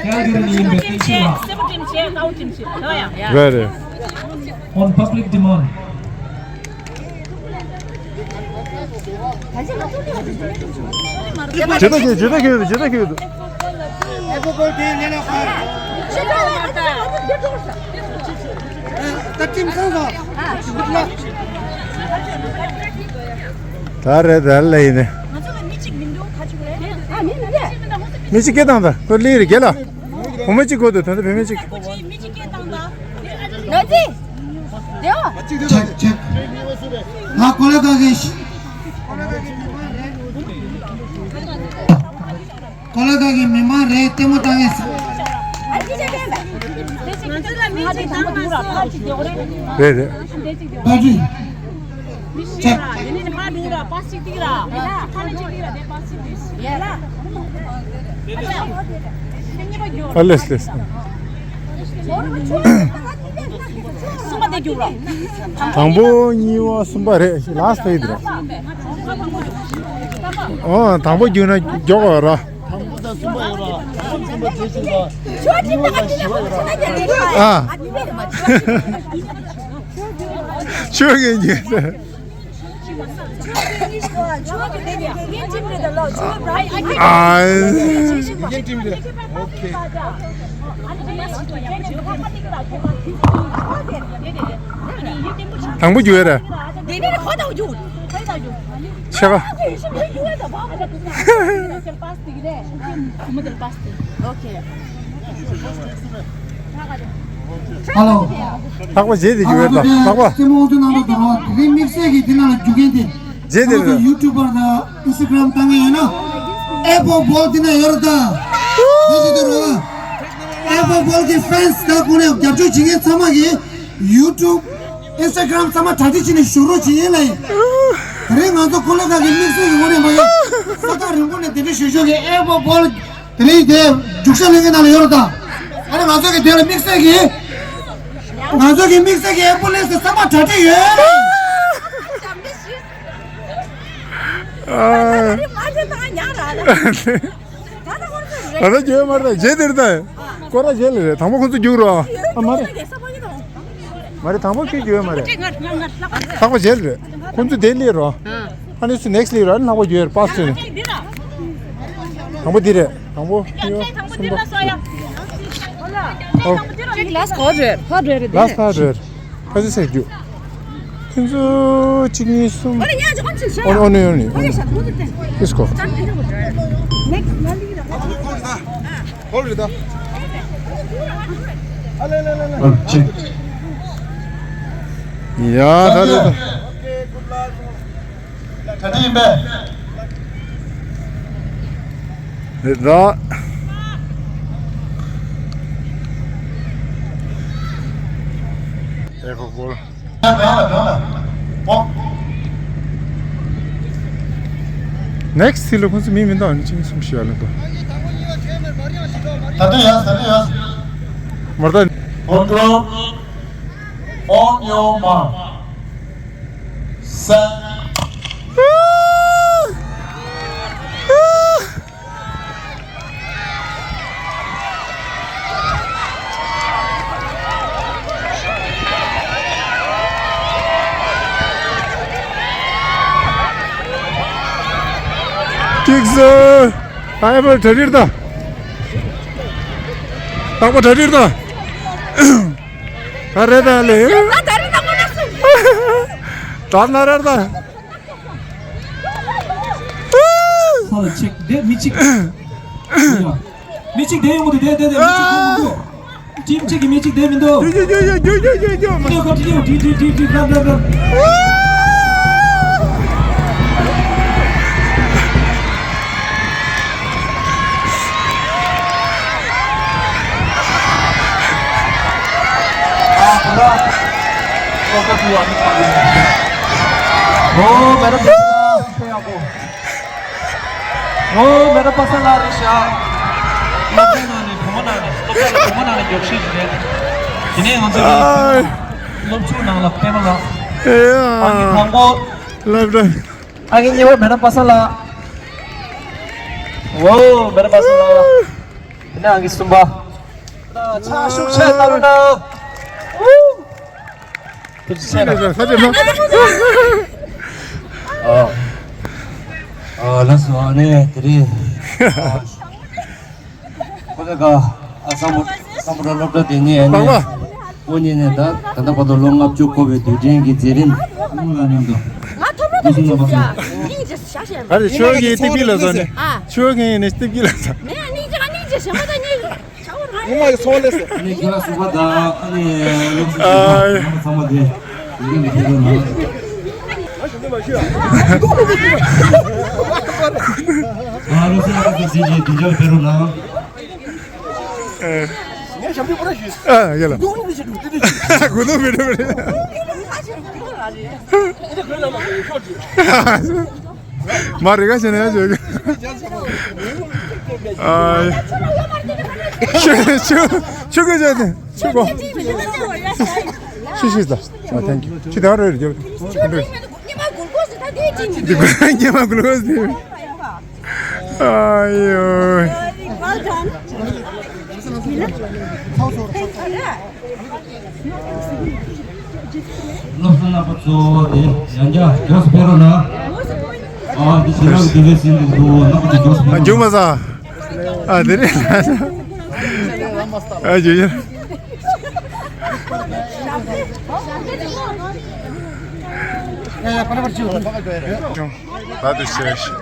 ཀལ་ག་རི་ནས་ཡིན་པའི་བསྟན་ཆེ་ལགས། རེད་རེད། On public demand. ཇི་ལྟར་ཁེལ་ཇི་ལྟར་ཁེལ་ཇི་ལྟར་ཁེལ། ད་རེད་ད་ལས་ཡིན་ནི། མི་གཅིག་སྐད་བཏང་ད་ཁོ་ལི་རེད་རྒྱལ་ལ། བུ་མོ་གཅིག་དགོས་འདུག་ད་ལྟ་བུད་མེད་གཅིག་ནོ་ཙི། དེའོ། ཆེག་ཆེག་ང་ཀོ་ལེ་ག་གི་ཀོ་ལེ་ག་གི་མི་མང་རེད། ལྟད་མོ་བཏང་ངེས། ང་ཚོ་ལ་མི་གཅིག་བཏང་མ་སོང་། རེད་རེད། བ་ཏྲི། ཆེག་ཨ་ལེས་ལེས། དང་པོ་གཉིས་པ་གསུམ་པ་རེད། ལཱསི་ཕེ་ཡི་རེད། ཨོ་དང་པོ་རྒྱུགས་ན་མགྱོགས་པ་ར། དང་པོ་དང་གསུམ་པ་ཡོད་ར། དང་པོ་གསུམ་པ་རྗེས་ཤུལ་ར། དང་པོ་གསུམ་པ་རྗེས་ཤུལ་ར། ཨ། ཆོས་ཀྱི་ཉེས། ཨ། དང་པོ་རྒྱུགས་ཡ་ར། ཆེ་ག་ཧ་ལོ། ལྷག་པ་རྗེས་དེ་རྒྱུགས་ཡོད་ད་ལྷག་པ། རྩེད་མོ་འོག་ཏུ་ནང་དུ་འགྲོ་བ་དེ་རིང་དམིགས་བསལ་གྱི་དེ་ནང་ལ་རྒྱུག་མཁན་དེ། རྗེས་དེ་ང་ཚོ་རེད། ཡུ་ཊུབ་པར་དང་ཨིན་སི་ཊ་གྷ་རམ་བཏང་མཁན་ཡོད་ན། ཨེ་པོ་བོལ་དེ་ན་ཡོད་རེད་ད། དེ་བྱེད་དུ་རོགས། ཨེ་པོ་བོལ་གྱི་ཕེན་སི་དང་ཁོང་ནས་རྒྱབ་སྐྱོར་བྱེད་མཁན་ཚང་མ་གིས་ཡུ་ཊུབ། ཨིན་སི་ཊ་གྷ་རམ་ཚང་མ་གྲ་སྒྲིག་བྱས་ནས་བཞུགས་རོགས་བྱེད་ཡིན་ལ་ཡིན། དེ་རིང་ང་ཚོ་ཀོ་ལི་གྷལ་གྱི་དམིགས་བསལ་གྱི་ངོས་ནས་མ་ཡོང་། ས་ཐག་རིང་པོ་ནས་གདན་འདྲེན་ཞུ་ཞུ་གི་ཨེ་པོ་བོལ་དེ་རིང་དེ་རྒྱུག་ཤར་ལེན་མཁན་ནང་ལ་ཡོད་རེད་ད། ཨ་ནི་ང་ཚོ་གི་དེ་ལ་དམིགས་བསལ་གྱི། ང་ཚོ་གི་དམིགས་བསལ་གྱི་ཨེ་པོ་ལེན་སི་ཚང་མ་གྲ་སྒྲིག་ཡོད། ཨ། ད་ལྟ་རྒྱུ་མ་རེད། རྗེས་དེར་ད། སྐོར་ར་རྗེས་ལ་རེད། དང་པོ་ཁོ་ཚོ་རྒྱུགས་རོགས། ཨ་མ་རེད། མ་རེད། དང་པོ་ཁྱོད་རྒྱུགས་ཡོད་མ་རེད། ལྷག་པ་རྗེས་ལ་རེད། ཁོ་ཚོ་དེ་སླེབས་རོགས། ཨ་ནི་སུ་ནེག་སི་ལྷག་པ་རྒྱུགས་ཡོད་པ་སུ། དང་པོ་འདི་རེད། དང་པོ་གཉིས་པ་གསུམ་པ། ཨོ། ཅིག་ལ་སྐོར་རེད། ཧ་རེད་རེད། ལ་ས་རེད། ཁ་ཚི་སེ་རྒྱུགས། ཁྱོད་ཚོ་གཅིག་གཉིས་གསུམ། ཨོ་ནི་ཨོ་ནི་ཨོ་ནི། ཨོ་ནི། ཨིས་ཀོ། ཡ་ད་རེད་ད། ག་དུས་ཡིན་པས། རེད་ད། ཨེ་ཁོ་གོ། ནེག་སི་ལ་ཁོང་ཚོ་མི་མི་འདུག་ཨ་ནི་གཅིག་གསུམ་བཞི་ཡ་ལ་འདུག་ད་དུང་ཡ་ད་དུང་ཡ། མར་ད། Control. On your mark. Set. ཀིག་སུ། ཨ་ཡ་པ་གྲ་སྒྲིག་ད། ལྷག་པ་གྲ་སྒྲིག་ད། ད་རེད་ད་ལེ། ད་ན་རེད་ད། ཧ་ལ་ཆེག་དེ་མི་གཅིག་མི་གཅིག་དེ་ཡོང་གི་འདུག་དེ་དེ་དེ་མི་གཅིག་ཁོང་མི་འདུག་ཊིམ་གཅིག་གི་མི་གཅིག་དེ་མི་འདུག་ཡོ་ཡོ་ཡོ་ཡོ་ཡོ་ཡོ། མི་འདུག་ཁོ་ཊིམ་ཊིམ་ཊིམ་ཊིམ་ཊིམ། ཨ་ཁོ་ར། ཁོ་ཁ་ཐུ་བ་ནི་ཁ་ཐུ། ཨོ་མེ་ར་པ་ས། ཨོ་མེ་ར་པ་ས་ལ་རེ་ཤ། སློབ་གྲྭ་ནང་ནས་བུ་མོ་ནང་ནས་སློབ་གྲྭ་ལ་བུ་མོ་ནང་ནས་མགྱོགས་ཤོས་ཅིག་རེད། དེ་ནས་ང་ཚོ་ཨ། སློབ་ཆུང་ནང་ལ་ཕེབས་ལ། ཨང་ཀི་དང་པོ། ལབ་ར། ཨང་ཀི་གཉིས་པ་མེ་ན་པ་ས་ལ། ཝོ། མེ་ན་པ་ས་ལ། དེ་ནས་ཨང་ཀི་གསུམ་པ། ཕྱག་ཤུགས་ཆེ་ལྟ་རུ་ན། ཐུགས་རྗེ་ཆེ་ན། ཨ། ཨ། ལགས་སོ། ཨ་ནི་དེ་རིང་། ཁོ་ཚོ་ག་ཨ་སམ་བྷོ་ཊ་སློབ་གྲྭ་དེ་ནས་ཨ་ནི། ཨོ་ཉེ་ནས་ད་ད་ལྟ་བར་དུ་ལོ་ལྔ་བཅུ་འཁོར་བའི་དུས་དྲན་གྱི་མཛད་རིམ་ལ་མཉམ་དུ། ང་ཐོབ་རོགས་དང་ཆུ་ཆུ་ཡ། སྙིང་རྗེ་ཞག་བཞག་ཨ་རེ་ཆོས་ཀྱི་སྟེགས་པི་ལ་ཟ་ནས། ཨ། ཆོས་ཀྱི་ནས་སྟེགས་པི་ལ་ཟ། ནས་སྙིང་རྗེ་ང་སྙིང་རྗེ་ཞག་མ་ད་སྙིང་རྗེ་ཞག་མ་ད་སྙིང་རྗེ། ཉི་མ་གི་ཚོང་ལས་ཟེར། ཨ་ནི་རྒན་ལགས་སུ་པ་དང་ཨ་ནི་སློབ་ཕྲུག་ཨ་ཚང་མ་དེ་ཡིན་གྱི་ཕེབས་རོགས་གནང་། ཨ་སློབ་ཕྲུག་ཚང་མ་དེ་ཡིན་གྱི་མཇལ་ཕེབས་རོགས་གནང་། ཨ་ཡ་ལ། གུ་དོ་མི་དོ་མི། མ་རེ་ག་ཤེས་ན་ཡ་ཞོ་གི། ཨ། ཆུ་ཆུ་ཆུ་གི་ཆུ་དེ་ཆུ་གོ། ཤི་ཤི་ད། ཨ། thank you། ཆུ་དེ་རེ་རེ་རྒྱབ། འདི་གོ་ཉི་མ་གུ་ལུ་གོ་སི་དེ། ཨ་ཡོ། སློབ་གསོ་རྣམ་པ་ཚོ་དེ་ཡང་བསྐྱར་མགྱོགས་སུ་ཕེབས་རོགས་གནང་། ཨ་འདི་ཞེ་དྲག་གི་དེ་འདྲ་ཟིན་འདུག་འདུག་རྣམ་པ་ཚོ་མགྱོགས་སུ་ཕེབས་རོགས། འཇུག་མ་ས། ཨ་དེ་རེད། ཨ་འཇུག་ཡ། ད་དེ་ཤེས་ཤེས།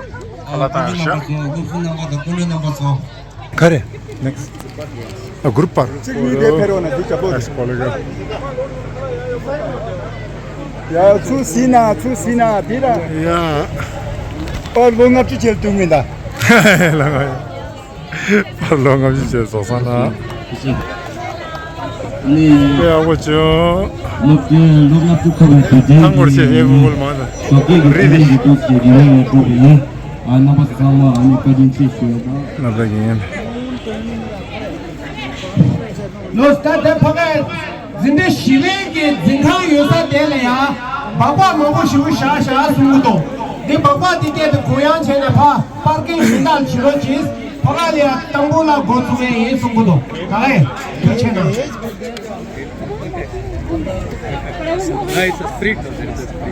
ཁ་ལག་བཏང་ཤག་སློབ་གསོ་རྣམ་པ་དང་སྐུ་ལས་རྣམ་པ་ཚོ། ག་རེ། next། ཨ་གུ་རུབ་པར། གཅིག་གཉིས་དེ་ཕེབས་རོགས་གནང་། འདི་རྒྱབ་ལོགས་རེད། ལེགས་པོ་ལེགས། ཡ་ཚུར་ཟིན་ན་ཚུར་ཟིན་ན་འདི་ར། ཡ། པར་ལོ་ལྔ་བཅུ་བྱས་ལ་སྟོན་ངེས་ད། ལ་ང་ཡ། པར་ལོ་ལྔ་བཅུ་བྱས་རྫོགས་སོང་ལ། ཨ་ནི། དཔེ་ཡག་པོ་བྱུང་། སློབ་གྲྭའི་ལོ་ལྔ་བཅུ་འཁོར་བའི་དུས་དྲན་ཐང་སྐོར་བྱས་ཡས་གུ་གུལ་མང་ད། ཞོགས་ཀས་ཀྱི་རི་ཐ་རི། སྙིང་གི་ཐུགས་ཀྱི་རིང་ལ་གྲུབ་པའི་ཨ་རྣམ་པ་ཚང་མ་ཨ་ནི་བཀའ་དྲིན་ཆེ་ཞུ་ཡ་དང་། ལབ་ད་གིན། ལོ་སྟ་དེ་ཕ་ག་འཛིན་གྲྭ་བཞི་པའི་གི་འཛིན་ཁང་ཡོད་ས་དེ་ལ་ཡང་སྦག་སྦག་མང་པོ་ཞིག་བཞག་བཞག་གསུང་གི་འདུག་འདི་སྦག་སྦག་དེ་སྐད་དུ་གུ་ཡངས་བྱས་ནས་ཕ་པར་ཀིང་གཞན་དག་བྱེད་རོགས་གྱིས། ཕ་ག་ལ་ཡང་དང་པོ་ལ་འགོ་ཚུགས་ཡས་ཡིན་གསུང་གི་འདུག་ད་ག་ཡིན། ཐུགས་རྗེ་ཆེ་གནང་། It's a street, it's a street.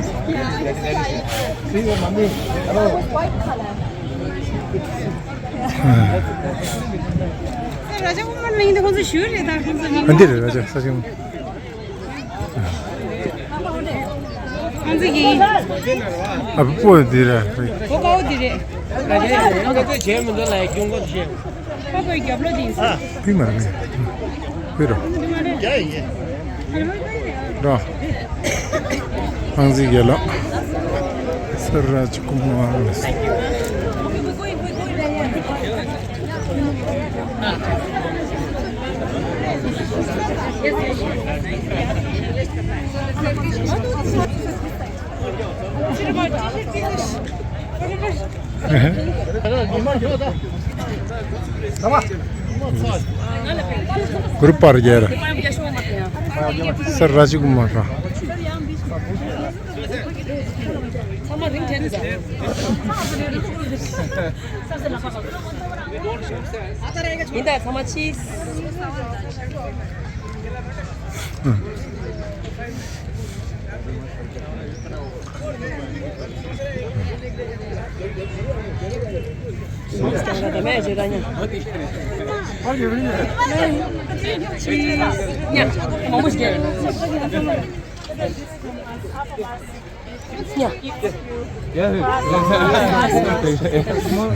ར་ཇ་ཀུ་མར་ལ་ཡིན་ད་ཁོང་ཚོ་ཞུ་རེད་ད་ཁོང་ཚོ་ཨ་འདི་རེད་ར་ཇ་ས་ཆེན་མོ། ཁོང་ཚོ་གི་ཨ་པོ་འདི་རེད། ཁོ་པའོ་འདི་རེད། ཁོ་པའོ་རྒྱབ་ལོགས་འདི་ཡིན་ས། ཕི་མ་རེད། ཕི་རོ། རོ། ཨང་རྩིས་རྒྱལ་ལགས། སེ་ར་ཇ་ཀུ་མར། གུ་རུབ་པར་རྒྱལ། སེ་ར་ཇ་ཀུ་མར། ཡིན་ད་ཚང་མ་ཕྱིས།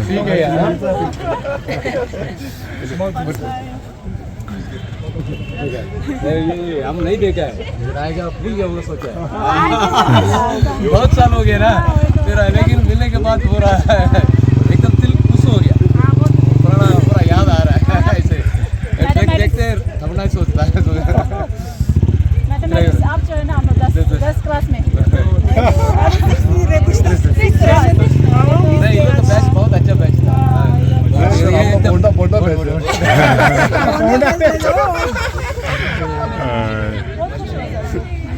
ठीक है यार। ये, ये, ये, हम नहीं देखा है। रायगा भूल गया, वो सोचा। बहुत साल हो गया ना, फिर लेकिन मिलने के बाद पूरा एकदम दिल खुश हो गया। पुराना पूरा याद आ रहा है ऐसे। देख, देखते हैं, थंबनेल सोचता है। मैथमेटिक्स आप जो है ना, हम लोग दस, दस क्लास में। नहीं, ये तो बैच बहुत अच्छा बैच था। हाँ, ये तो मोटा, मोटा बैच है। मोटा बैच।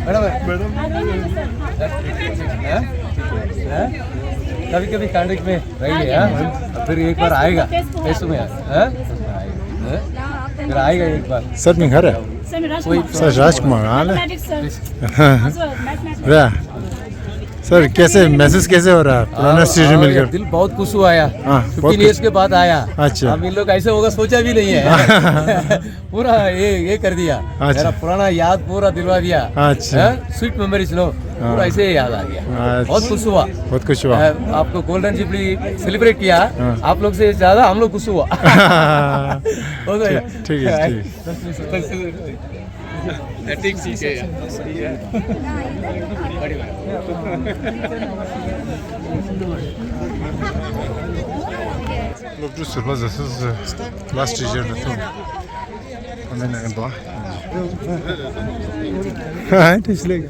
Madam, madam. हैं? हैं? कभी कभी कांटेक्ट में रहिए, हाँ? फिर एक बार आएगा, फेसबुक में, हाँ? फिर आएगा एक बार। सर, नहीं घर है। सर, राजकुमार। सर, राजकुमार, हाँ, ले। Mathematics sir. हाँ, सर, मैथमेटिक्स। सर, कैसे, महसूस कैसे हो रहा है पुराना स्टेशन मिलकर? दिल बहुत खुश हुआ यार। हाँ, बहुत खुश। फिफ्टीन ईयर्स के बाद आया। अच्छा। हम इन लोग ऐसे होगा सोचा भी नहीं है। पूरा ये, ये कर दिया। अच्छा। मेरा पुराना याद पूरा दिलवा दिया। अच्छा। हैं? Sweet memories no. हाँ। पूरा ऐसे ही याद आ गया। अच्छा। बहुत खुश हुआ। बहुत खुश हुआ। हैं, आपको गोल्डन जुबली सेलिब्रेट किया। हाँ। आप लोग से ज्यादा हम लोग खुश हुआ। हो गया। ठीक, ठीक है, ठीक। ठीक है, ठीक है। लोग जो सुबह जैसे लास्ट टीचर ने तो हमें ना दो। हाँ, इसलिए।